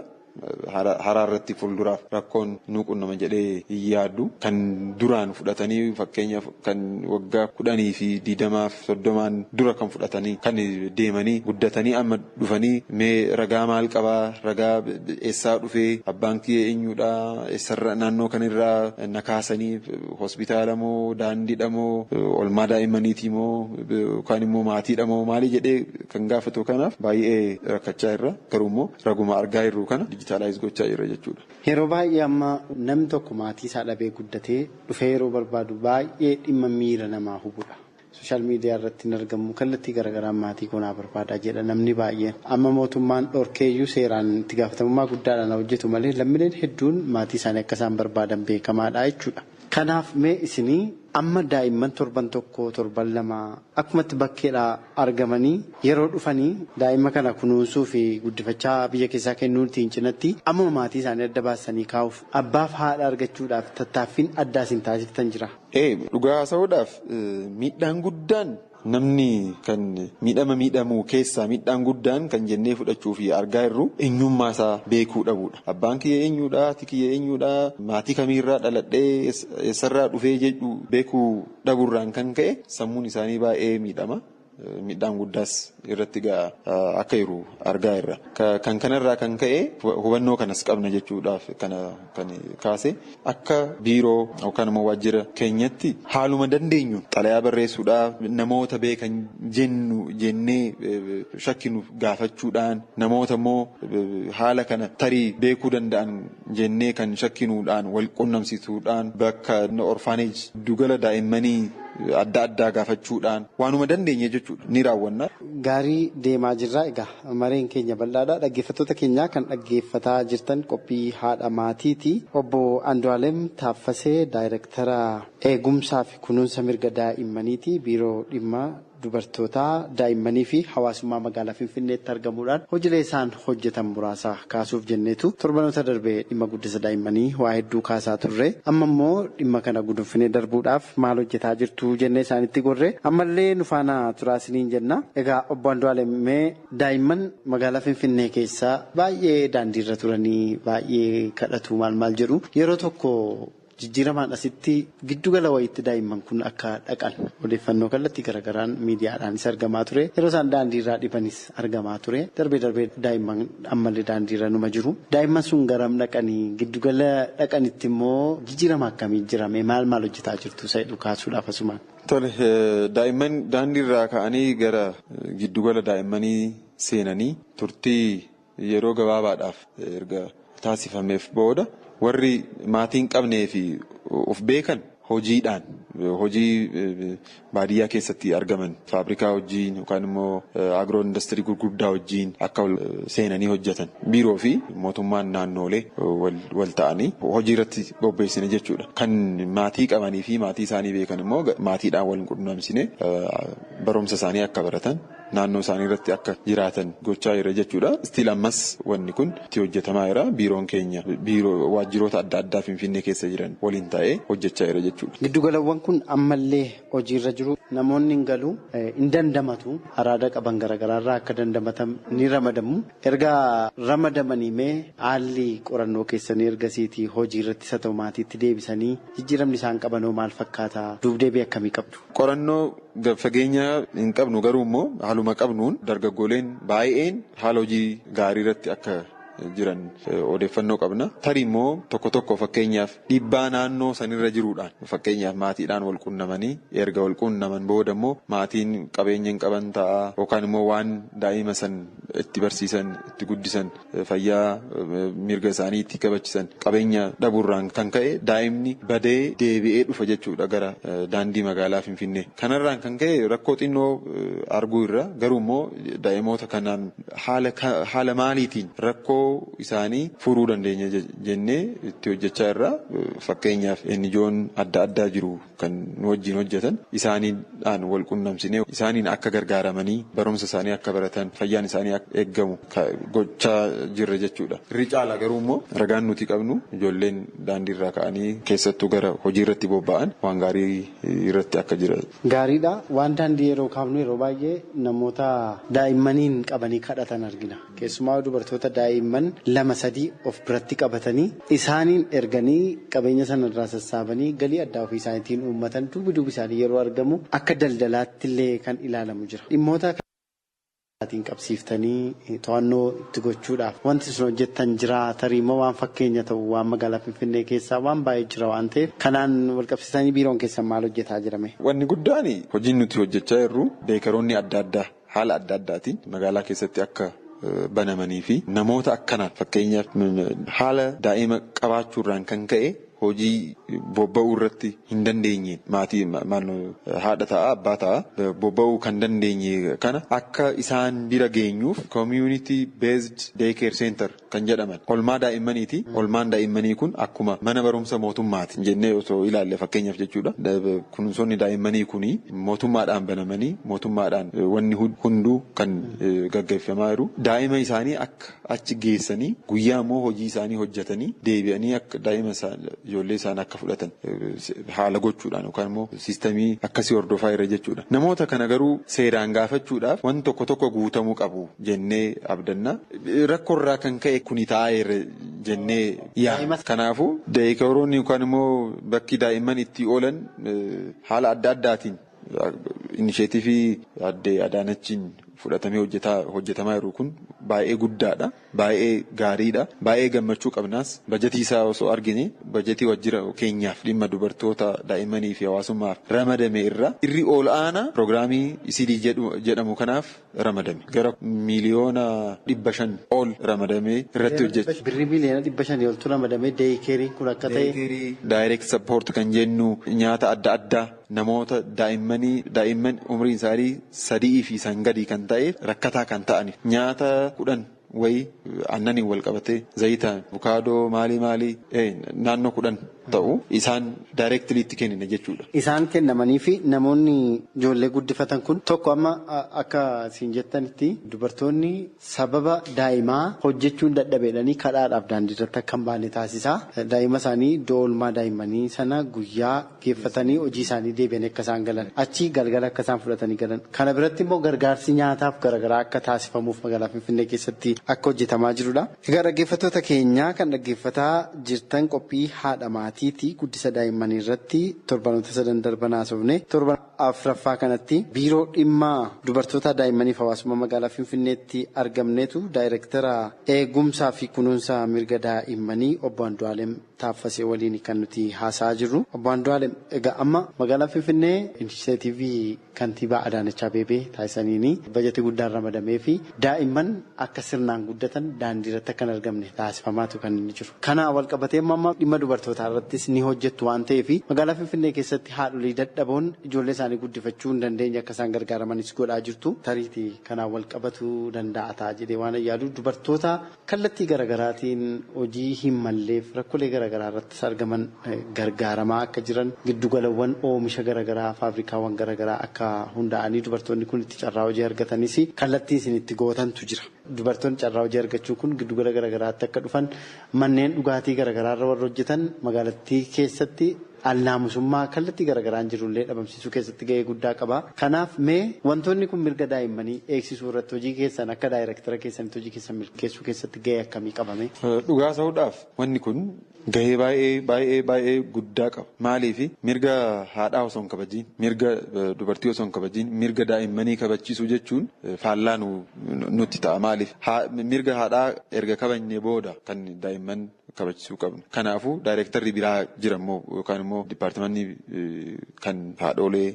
Haraa irratti fuulduraaf rakkoon nu qunnama jedhee hin yaaddu. Kan duraan fudhatanii fakkeenyaaf kan waggaa 10 fi 20 fi 30 dura kan fudhatanii kan deemanii guddatanii amma dhufanii mee ragaa maal qabaa, ragaa eessaa dhufee, abbaan kiyya eenyuudhaa, eessarra naannoo kanirraa na kaasanii, hospitaala moo daandiidha moo olmaa daa'immaniitii moo yookaan immoo maatiidha moo maalii jedhee kan gaafatu kanaaf baay'ee rakkachaa irra. Garuu immoo raguma argaa jirru kana dijitaalaayiz gochaa jirra jechuudha. Yeroo baay'ee amma namni tokko maatii isaa dhabee guddatee dhufee yeroo barbaadu baay'ee dhimma miira namaa hubudha. Sooshaal miidiyaa irratti hin argamu, kallattii garaagaraan maatii konaa barbaadaa jedha namni baay'een. Amma mootummaan dhorkeeyyuu seeraan itti gaafatamummaa guddaadhaan hojjetu malee lammiileen hedduun maatii isaanii akka isaan barbaadan beekamaadha jechuudha. Kanaaf mee isinii amma daa'imman torban 1 torban 2 akkumatti bakkeedhaa argamanii yeroo dhufanii daa'ima kana kunuunsuu fi guddifachaa biyya keessaa kennuutiin cinatti amma maatii isaanii adda baasanii kaa'uuf abbaaf haadha argachuudhaaf tattaaffiin addaa isin taasiftan jira. Dhugaa haasa'uudhaaf miidhaan guddaan namni kan miidhama miidhamu keessaa miidhaan guddaan kan jennee fudhachuu fi argaa jirru eenyummaa isaa beekuu dhabuudha. Abbaan kiyya eenyuudha, haati kiyya eenyuudha, maatii kamiirraa dhaladhee eessarraa dhufee jedhu beekuu dhabuurraan kan ka'e sammuun isaanii baay'ee miidhama. Miidhaan guddaas irratti akka jiru argaa jirra. Kan kanarraa kan ka'e hubannoo kanas qabna jechuudhaaf kana kan kaase akka biiroo yookaan immoo waajjira keenyatti haaluma dandeenyu xalayaa barreessuudhaaf namoota beekan jennu jennee shakkinu gaafachuudhaan namoota immoo haala kana tarii beekuu danda'an jennee kan shakkinuudhaan wal qunnamsiisuudhaan bakka orfaaneej giddugala daa'immanii adda addaa gaafachuudhaan waanuma dandeenye jechuudha ni raawwanna. Gaarii deemaa jirra. Egaa mareen keenya bal'aadha. Dhaggeeffattoota keenyaa kan dhaggeeffataa jirtan qophii haadha maatiiti. Obbo Andu'aalem Taaffasee daayirektara eegumsaa fi kunuunsa mirga daa'immaniiti. Biiroo dhimma dubartootaa daa'immanii fi hawaasummaa magaalaa Finfinneetti argamuudhaan hojiilee isaan hojjetan muraasa kaasuuf jenneetu torbanoota darbee dhimma guddisa daa'immanii waa hedduu kaasaa turre. Amma immoo dhimma kana gudunfinee darbuudhaaf maal hojjetaa jirtu jennee isaanitti gorre ammallee nu faana turaasiniin jenna. Egaa obbo Andu'aalem mee daa'imman magaalaa Finfinnee keessaa baay'ee daandiirra turanii baay'ee kadhatu maal maal jedhu yeroo tokko jijjiiramaan asitti giddugala wayiitti daa'imman kun akka dhaqan odeeffannoo kallattii garaagaraan miidiyaadhaanis argamaa ture. Yeroo isaan daandiirraa dhibanis argamaa ture. Darbee darbee daa'imman ammallee daandiirra numa jiru. Daa'imman sun garam dhaqanii giddugala dhaqanitti immoo jijjiirama akkamii jirame maal maal hojjetaa jirtu isa jedhu kaasuudhaaf asumaan. Tole, daa'imman daandiirraa ka'anii gara giddugala daa'immanii seenanii turtii yeroo gabaabaadhaaf erga taasifameef booda warri maatii hin qabnee fi of beekan hojiidhaan hojii baadiyyaa keessatti argaman faabrikaa wajjin yookaan immoo agiroo industirii gurguddaa wajjin akka seenanii hojjetan biiroo fi mootummaan naannoolee wal ta'anii hojii irratti bobbeessine jechuudha. Kan maatii qabanii fi maatii isaanii beekan immoo maatiidhaan wal qunnamsine barumsa isaanii akka baratan naannoo isaanii irratti akka jiraatan gochaa jira jechuudha. Stiil ammas wanni kun itti hojjetamaa jira. Biiroon keenya biiroo waajjiroota adda addaa Finfinnee keessa jiran waliin taa'ee hojjechaa jira jechuudha. Giddugalawwan kun ammallee hojiirra jiru. Namoonni hin galu, hin dandamatu. Araada qaban garaagaraarraa akka dandamatan ni ramadamu. Erga ramadamanii mee haalli qorannoo keessanii ergasiitii hojii irratti isa ta'u maatiitti deebisanii jijjiiramni isaan qabanoo maal fakkaata? Duubdeebii akkamii qabdu? Qorannoo fageenya hin qabnu garuu immoo haaluma qabnuun dargaggooleen baay'een haala hojii gaarii irratti akka jiran odeeffannoo qabna. Tarii immoo tokko tokko fakkeenyaaf dhiibbaa naannoo sanirra jiruudhaan fakkeenyaaf maatiidhaan wal qunnamanii erga wal qunnaman booda immoo maatiin qabeenya hin qaban ta'a yookaan immoo waan daa'ima san itti barsiisan itti guddisan fayyaa mirga isaanii itti kabachiisan qabeenya dhabuurraan kan ka'e daa'imni badee deebi'ee dhufa jechuudha gara daandii magaalaa Finfinnee. Kanarraan kan ka'e rakkoo xinnoo arguu irra garuu immoo daa'imoota kanaan haala maaliitiin rakkoo isaanii furuu dandeenya jennee itti hojjechaa irra fakkeenyaaf NGO'n adda addaa jiru kan nu wajjin hojjetan isaaniidhaan wal qunnamsinee isaaniin akka gargaaramanii barumsa isaanii akka baratan fayyaan isaanii akka eeggamu gochaa jirra jechuudha. Irri caala garuu immoo ragaan nuti qabnu ijoolleen daandiirraa ka'anii keessattuu gara hojii irratti bobba'an waan gaarii irratti akka jira. Gaariidha. Waan daandii yeroo kaafnu yeroo baay'ee namoota daa'immaniin qabanii kadhatan argina. Keessumaa dubartoota daa'imman daa'imman 2-3 of biratti qabatanii isaaniin erganii qabeenya sanarraa sassaabanii galii addaa ofii isaaniitiin uummatan duubi duubi isaanii yeroo argamu akka daldalaatti illee kan ilaalamu jira. Dhimmoota kanaatiin qabsiiftanii to'annoo itti gochuudhaaf wanti isin hojjettan jira tarii immoo waan fakkeenya ta'u waan magaalaa Finfinnee keessaa waan baay'ee jira waan ta'eef kanaan walqabsiisanii biiroon keessan maal hojjetaa jirame? Wanni guddaan hojiin nuti hojjechaa jirru daycareoonni adda addaa haala adda addaatiin magaalaa keessatti akka banamanii fi namoota akkanaan fakkeenyaaf haala daa'ima qabaachuurraan kan ka'e hojii bobba'uu irratti hin dandeenye maatii haadha ta'a abbaa ta'a bobba'uu kan dandeenye kana akka isaan bira geenyuuf community based daycare center kan jedhaman olmaa daa'immaniiti. Olmaan daa'immanii kun akkuma mana barumsa mootummaati jennee osoo ilaalle fakkeenyaaf jechuudha. Kunuunsoonni daa'immanii kuni mootummaadhaan banamanii mootummaadhaan wanni hunduu kan gaggeeffamaa jiru. Daa'ima isaanii akka achi geessanii guyyaa immoo hojii isaanii hojjetanii deebi'anii akka daa'ima ijoollee isaanii akka fudhatan haala gochuudhaan yookaan immoo systemii akkasii hordofaa jira jechuudha. Namoota kana garuu seeraan gaafachuudhaaf wanti tokko tokko guutamuu qabu jennee abdanna. Rakkoorraa kan ka'e kuni taa'aa jira jennee yaadna. Kanaafuu daycareoonni yookaan immoo bakki daa'imman itti oolan haala adda addaatiin initiative addee Adaanachiin fudhatamee hojjetamaa jiru kun baay'ee guddaadha. Baay'ee gaariidha. Baay'ee gammachuu qabnaas. Bajetii isaa osoo argine bajetii waajjira keenyaaf dhimma dubartoota daa'immanii fi hawaasummaaf ramadame irra irri ol aanaa piroogiraamii ECD jedhamu kanaaf ramadame. Gara 500,000 ol ramadamee irratti hojjeta. Birrii 500,000 oltu ramadamee daycareiin kun akka ta'e. Direct support kan jennu nyaata adda addaa namoota daa'immanii daa'imman umriin isaanii 3 fi san gadii kan ta'e rakkataa kan ta'aniif nyaata 10 wayii aannaniin wal qabatee zayita abukaadoo maalii maalii naannoo 10 ta'u isaan directly itti kennina jechuudha. Isaan kennamanii fi namoonni ijoollee guddifatan kun tokko amma akka isin jettanitti dubartoonni sababa daa'imaa hojjechuun dadhabeedhanii kadhaadhaaf daandii irratti akka hin baane taasisaa. Daa'ima isaanii iddoo oolmaa daa'immanii sana guyyaa geeffatanii hojii isaanii deebi'anii akka isaan galan achi galgala akka isaan fudhatanii galan. Kana biratti immoo gargaarsi nyaataaf garaagaraa akka taasifamuuf magaalaa Finfinnee keessatti akka hojjetamaa jirudha. Egaa dhaggeeffattoota keenyaa kan dhaggeeffataa jirtan qophii haadha maatiitii guddisa daa'immanii irratti torbanoota sadan darban haasofne torban afraffaa kanatti biiroo dhimma dubartoota daa'immaniif hawaasummaa magaalaa Finfinneetti argamneetu daayirektara eegumsaa fi kunuunsa mirga daa'immanii obbo Andu'aalem Taaffasee waliin kan nuti haasa'aa jirru. Obbo Andu'aalem, egaa amma magaalaa Finfinnee initiative kantiibaa Adaanech Abeebee taasisaniini bajetii guddaan ramadamee fi daa'imman akka sirnaan guddatan daandii irratti akka hin argamne taasifamaatu kan inni jiru. Kana walqabatee amma dhimma dubartootaa irrattis ni hojjettu waan ta'eef magaalaa Finfinnee keessatti haadholii dadhaboon ijoollee isaanii guddifachuu hin dandeenye akka isaan gargaaramanis godhaa jirtu. Tariitii kanaan walqabatuu danda'a ta'a jedhee waan yaadu dubartoota kallattii garaagaraatiin hojii hin malleef rakkoolee garaagaraa irrattis argaman gargaaramaa akka jiran giddugalawwan oomisha garaagaraa faabrikaawwan garaagaraa akka hundaa'anii dubartoonni kun itti carraa hojii argatanis kallattii isin itti gootantu jira. Dubartoonni carraa hojii argachuu kun giddugala garaagaraatti akka dhufan manneen dhugaatii garaagaraa irra warra hojjetan magaalattii keessatti alnaamusummaa kallattii garaagaraan jirullee dhabamsiisuu keessatti gahee guddaa qaba. Kanaaf mee wantoonni kun mirga daa'immanii eegsisuu irratti hojii keessan akka daayirektara keessanitti hojii keessan milkeessuu keessatti gahee akkamii qabame? Dhugaa ta'uudhaaf wanni kun gahee baay'ee baay'ee baay'ee guddaa qaba. Maaliif mirga haadhaa osoo hin kabajiin, mirga dubartii osoo hin kabajiin, mirga daa'immanii kabachiisuu jechuun faallaa nutti ta'a. Maaliif mirga haadhaa erga kabajnee booda kan daa'imman kabachiisuu qabnu. Kanaafuu daayirektarri biraa jira immoo yookaan immoo dipaartimanni kan haadholee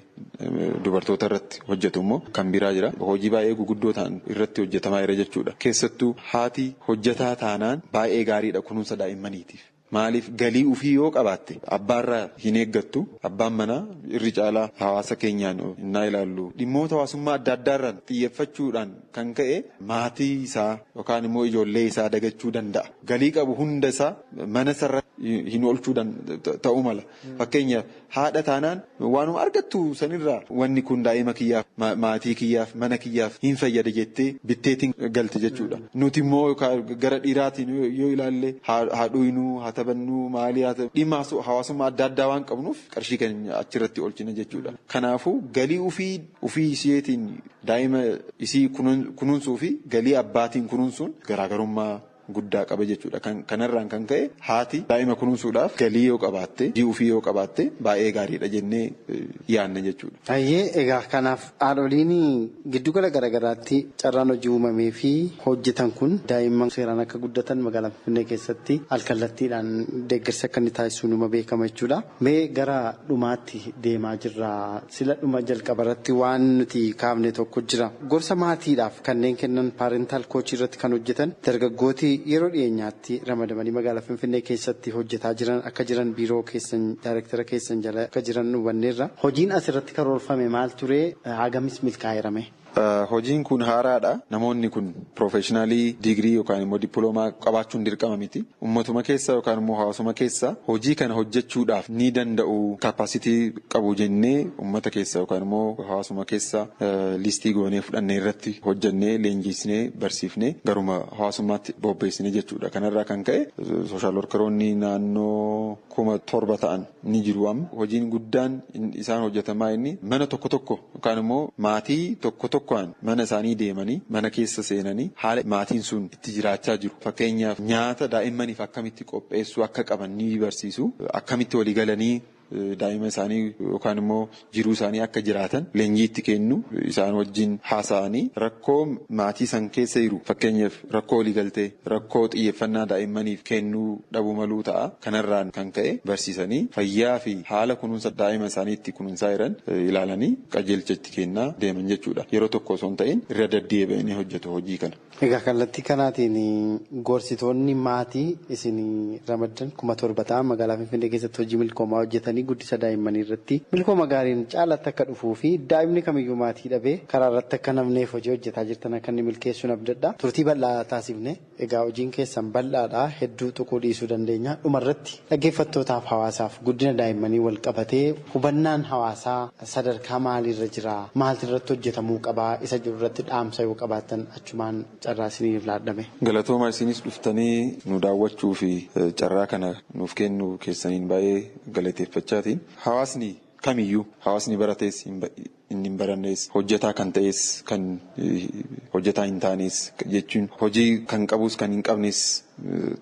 dubartoota irratti hojjetu immoo kan biraa jira. Hojii baay'ee guguddoo ta'an irratti hojjetamaa jira jechuudha. Keessattuu haati hojjetaa taanaan baay'ee gaariidha kunuunsa daa'immaniitiif. Maaliif galii ofii yoo qabaatte abbaarraa hin eeggattu abbaan manaa irri caalaa hawaasa keenyaan innaa ilaallu dhimmoota hawaasummaa adda addaarraan xiyyeeffachuudhaan kan ka'e maatii isaa yookaan immoo ijoollee isaa dagachuu danda'a. Galii qabu hunda isaa mana sarara hin oolchuu ta'uu mala. Fakkeenyaaf haadha taanaan waanuma argattu sanirraa wanni kun daa'ima kiyyaaf maatii kiyyaaf mana kiyyaaf hin fayyada jettee bitteetiin galti jechuudha. Nuti immoo gara dhiiraatiin yoo ilaalle haa dhuynuu haa taphannuu maalii haa dhimma hawaasummaa adda addaa waan qabnuuf qarshii keenya achirratti oolchina jechuudha. Kanaafuu galii ofii isheetiin daa'ima isii kunuunsuu fi galii abbaatiin kunuunsuun garaagarummaa guddaa qaba jechuudha. Kanarraan kan ka'e haati daa'ima kunuunsuudhaaf galii yoo qabaatte, ji'uufii yoo qabaatte baay'ee gaariidha jennee yaadna jechuudha. Ayyee egaa kanaaf haadholiin giddugala garaagaraatti carraan hojii uumamee fi hojjetan kun daa'imman seeraan akka guddatan magaalaa Finfinnee keessatti alkallattiidhaan deeggarsa akka inni taasisu numa beekama jechuudha. Mee gara dhumaatti deemaa jirra. Sila dhuma jalqaba irratti waan nuti kaafne tokko jira. Gorsa maatiidhaaf kanneen kennan paarental koochii irratti kan hojjetan dargaggooti yeroo dhiyeenyaatti ramadamanii magaalaa Finfinnee keessatti hojjetaa jiran akka jiran biiroo keessan daayirektara keessan jala akka jiran hubanneerra. Hojiin asirratti karoorfame maal ture? Hagamis milkaa'eerame? Hojiin kun haaraadha. Namoonni kun piroofeeshinaalii digirii yookaan immoo dippiloomaa qabaachuun dirqama miti. Uummatuma keessa yookaan immoo hawaasuma keessa hojii kana hojjechuudhaaf ni danda'u kaappaasitii qabu jennee uummata keessa yookaan immoo hawaasuma keessa liistii goonee fudhannee irratti hojjennee leenjisnee barsiifnee garuma hawaasummaatti bobbeessine jechuudha. Kanarraa kan ka'e sooshaal workeroonni naannoo 7,000 ta'an ni jiru amma. Hojiin guddaan isaan hojjetamaa inni mana tokko tokko yookaan immoo maatii tokko tokko mana isaanii deemanii mana keessa seenanii haala maatiin sun itti jiraachaa jiru. Fakkeenyaaf nyaata daa'immaniif akkamitti qopheessuu akka qaban ni barsiisu. Akkamitti walii galanii daa'ima isaanii yookaan immoo jiruu isaanii akka jiraatan leenjii itti kennu isaan wajjin haasa'anii rakkoo maatii san keessa jiru fakkeenyaaf rakkoo waliigaltee rakkoo xiyyeeffannaa daa'immaniif kennuu dhabuu maluu ta'a. Kanarraan kan ka'e barsiisanii fayyaa fi haala kunuunsa daa'ima isaanii itti kunuunsaa jiran ilaalanii qajeelcha itti kennaa deeman jechuudha. Yeroo tokko osoo hin ta'in irra deddeebi'anii hojjetu hojii kana. Egaa kallattii kanaatiin gorsitoonni maatii isin ramaddan 7,000 ta'an magaalaa Finfinnee keessatti hojii milkoomaa hojjetanii guddisa daa'immanii irratti milkooma gaariin caalatti akka dhufuu fi daa'imni kamiyyuu maatii dhabee karaa irratti akka namneef hojii hojjetaa jirtan akka inni milkeessuun abdadha. Turtii bal'aa taasifne egaa hojiin keessan bal'aadha hedduu tuquu dhiisuu dandeenya. Dhumarratti dhaggeeffattootaaf hawaasaaf guddina daa'immanii wal qabatee hubannaan hawaasaa sadarkaa maaliirra jira? Maaltu irratti hojjetamuu qabaa? Isa jiru irratti dhaamsa yoo qabaattan achumaan carraa isiniif laadhame. Galatooma isinis dhuftanii nu daawwachuu fi carraa kana nuuf kennuu keessaniin baay'ee galateeffachaa. Hawaasni kamiyyuu hawaasni baratees inni hin barannees hojjetaa kan ta'es kan hojjetaa hin taanes jechuun hojii kan qabus kan hin qabnes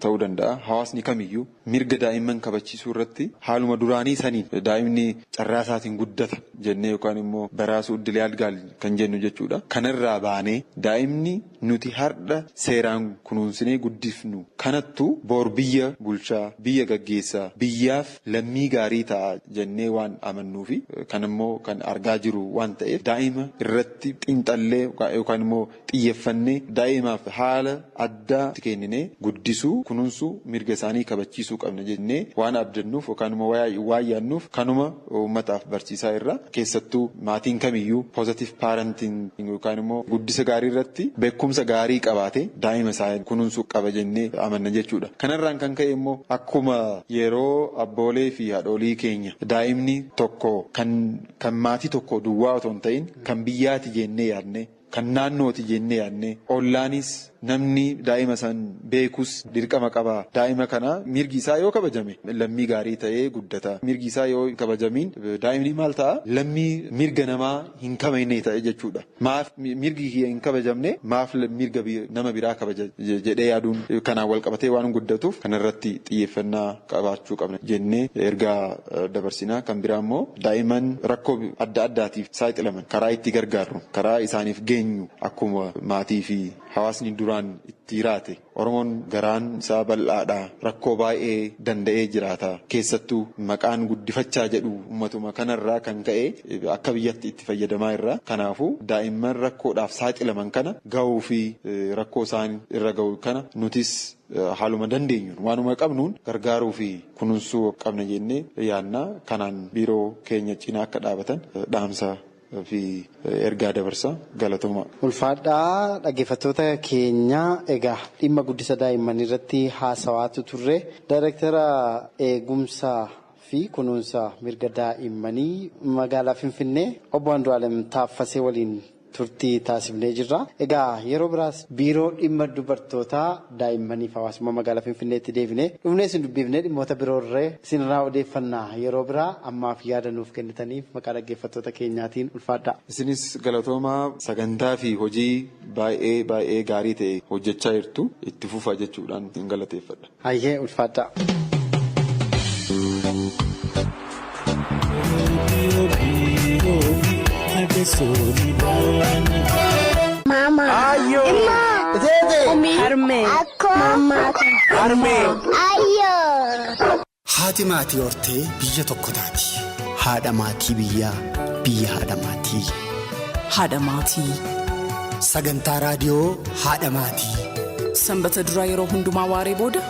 ta'uu danda'a. Hawaasni kamiyyuu mirga daa'imman kabachiisuu irratti haaluma duraanii saniin daa'imni carraa isaatiin guddata jennee yookaan immoo baraasuu iddilee algaal kan jennu jechuudha. Kanarraa baanee daa'imni nuti har'a seeraan kunuunsinee guddifnu kanattu boor biyya bulchaa, biyya gaggeessaa, biyyaaf lammii gaarii ta'a jennee waan amannuufi kan immoo kan argaa jiru waan ta'eef daa'ima irratti xiinxallee yookaan immoo xiyyeeffannee daa'imaaf haala addaa kenninee guddisuu kunuunsuu mirga isaanii kabachiisuu qabna jennee waan abdannuuf yookaan immoo waan yaadnuuf kanuma uummataaf barsiisaa irra keessattuu maatiin kamiyyuu positive parenting yookaan immoo guddisa gaarii irratti beekumsa gaarii qabaate daa'ima isaa kunuunsuu qaba jennee amanna jechuudha. Kanarraan kan ka'e immoo akkuma yeroo abboolee fi haadholii keenya daa'imni tokko kan maatii tokko duwwaa otoo hin ta'in kan biyyaati jennee yaadne kan naannooti jennee yaadne ollaanis namni daa'ima san beekus dirqama qaba. Daa'ima kana mirgi isaa yoo kabajame lammii gaarii ta'ee guddata. Mirgi isaa yoo kabajamiin daa'imni maal ta'a? Lammii mirga namaa hin kabajne ta'e jechuudha. Maaf mirgi hin kabajamne maaf mirga nama biraa kabaja jedhee yaaduun kanaan wal qabatee waan guddatuuf kanarratti xiyyeeffannaa qabaachuu qabna jennee ergaa dabarsinaa. Kan biraa immoo daa'imman rakkoo adda addaatiif saaxilaman karaa itti gargaarru karaa isaaniif geenyu akkuma maatii fi hawaasni duraan itti jiraate Oromoon garaan isaa bal'aadha. Rakkoo baay'ee danda'ee jiraata. Keessattuu maqaan guddifachaa jedhu uummatuma kanarraa kan ka'e akka biyyatti itti fayyadamaa irra. Kanaafuu daa'imman rakkoodhaaf saaxilaman kana gahuu fi rakkoo isaan irra gahu kana nutis haaluma dandeenyuun waanuma qabnuun gargaaruu fi kunuunsuu qabna jennee yaadna. Kanaan biiroo keenya cinaa akka dhaabatan dhaamsa fi ergaa dabarsa galatooma. Ulfaadhaa dhaggeeffattoota keenya egaa dhimma guddisa daa'immanii irratti haasawaatu turre daayirektara eegumsa fi kunuunsa mirga daa'immanii magaalaa Finfinnee obbo Andu'aalem Taaffasee waliin turtii taasifnee jirra. Egaa yeroo biraas biiroo dhimma dubartootaa daa'immaniif hawaasummaa magaalaa Finfinneetti deebinee dhufnee isin dubbifnee dhimmoota biroorree isinirraa odeeffannaa yeroo biraa ammaaf yaada nuuf kennitaniif maqaa dhaggeeffattoota keenyaatiin ulfaadha. Isinis galatoomaa sagantaa fi hojii baay'ee baay'ee gaarii ta'e hojjechaa jirtu itti fufaa jechuudhaan hin galateeffadha. Hayyee ulfaadha. Mama. Ayyoo. Immoo. Harmee. Akkoo. Mama. Harmee. Ayyoo. Haati maatii hortee biyya tokko taati. Haadha maatii biyyaa, biyya haadha maatii. Haadha maatii. Sagantaa raadiyoo haadha maatii. Sanbata duraa yeroo hundumaa waaree booda.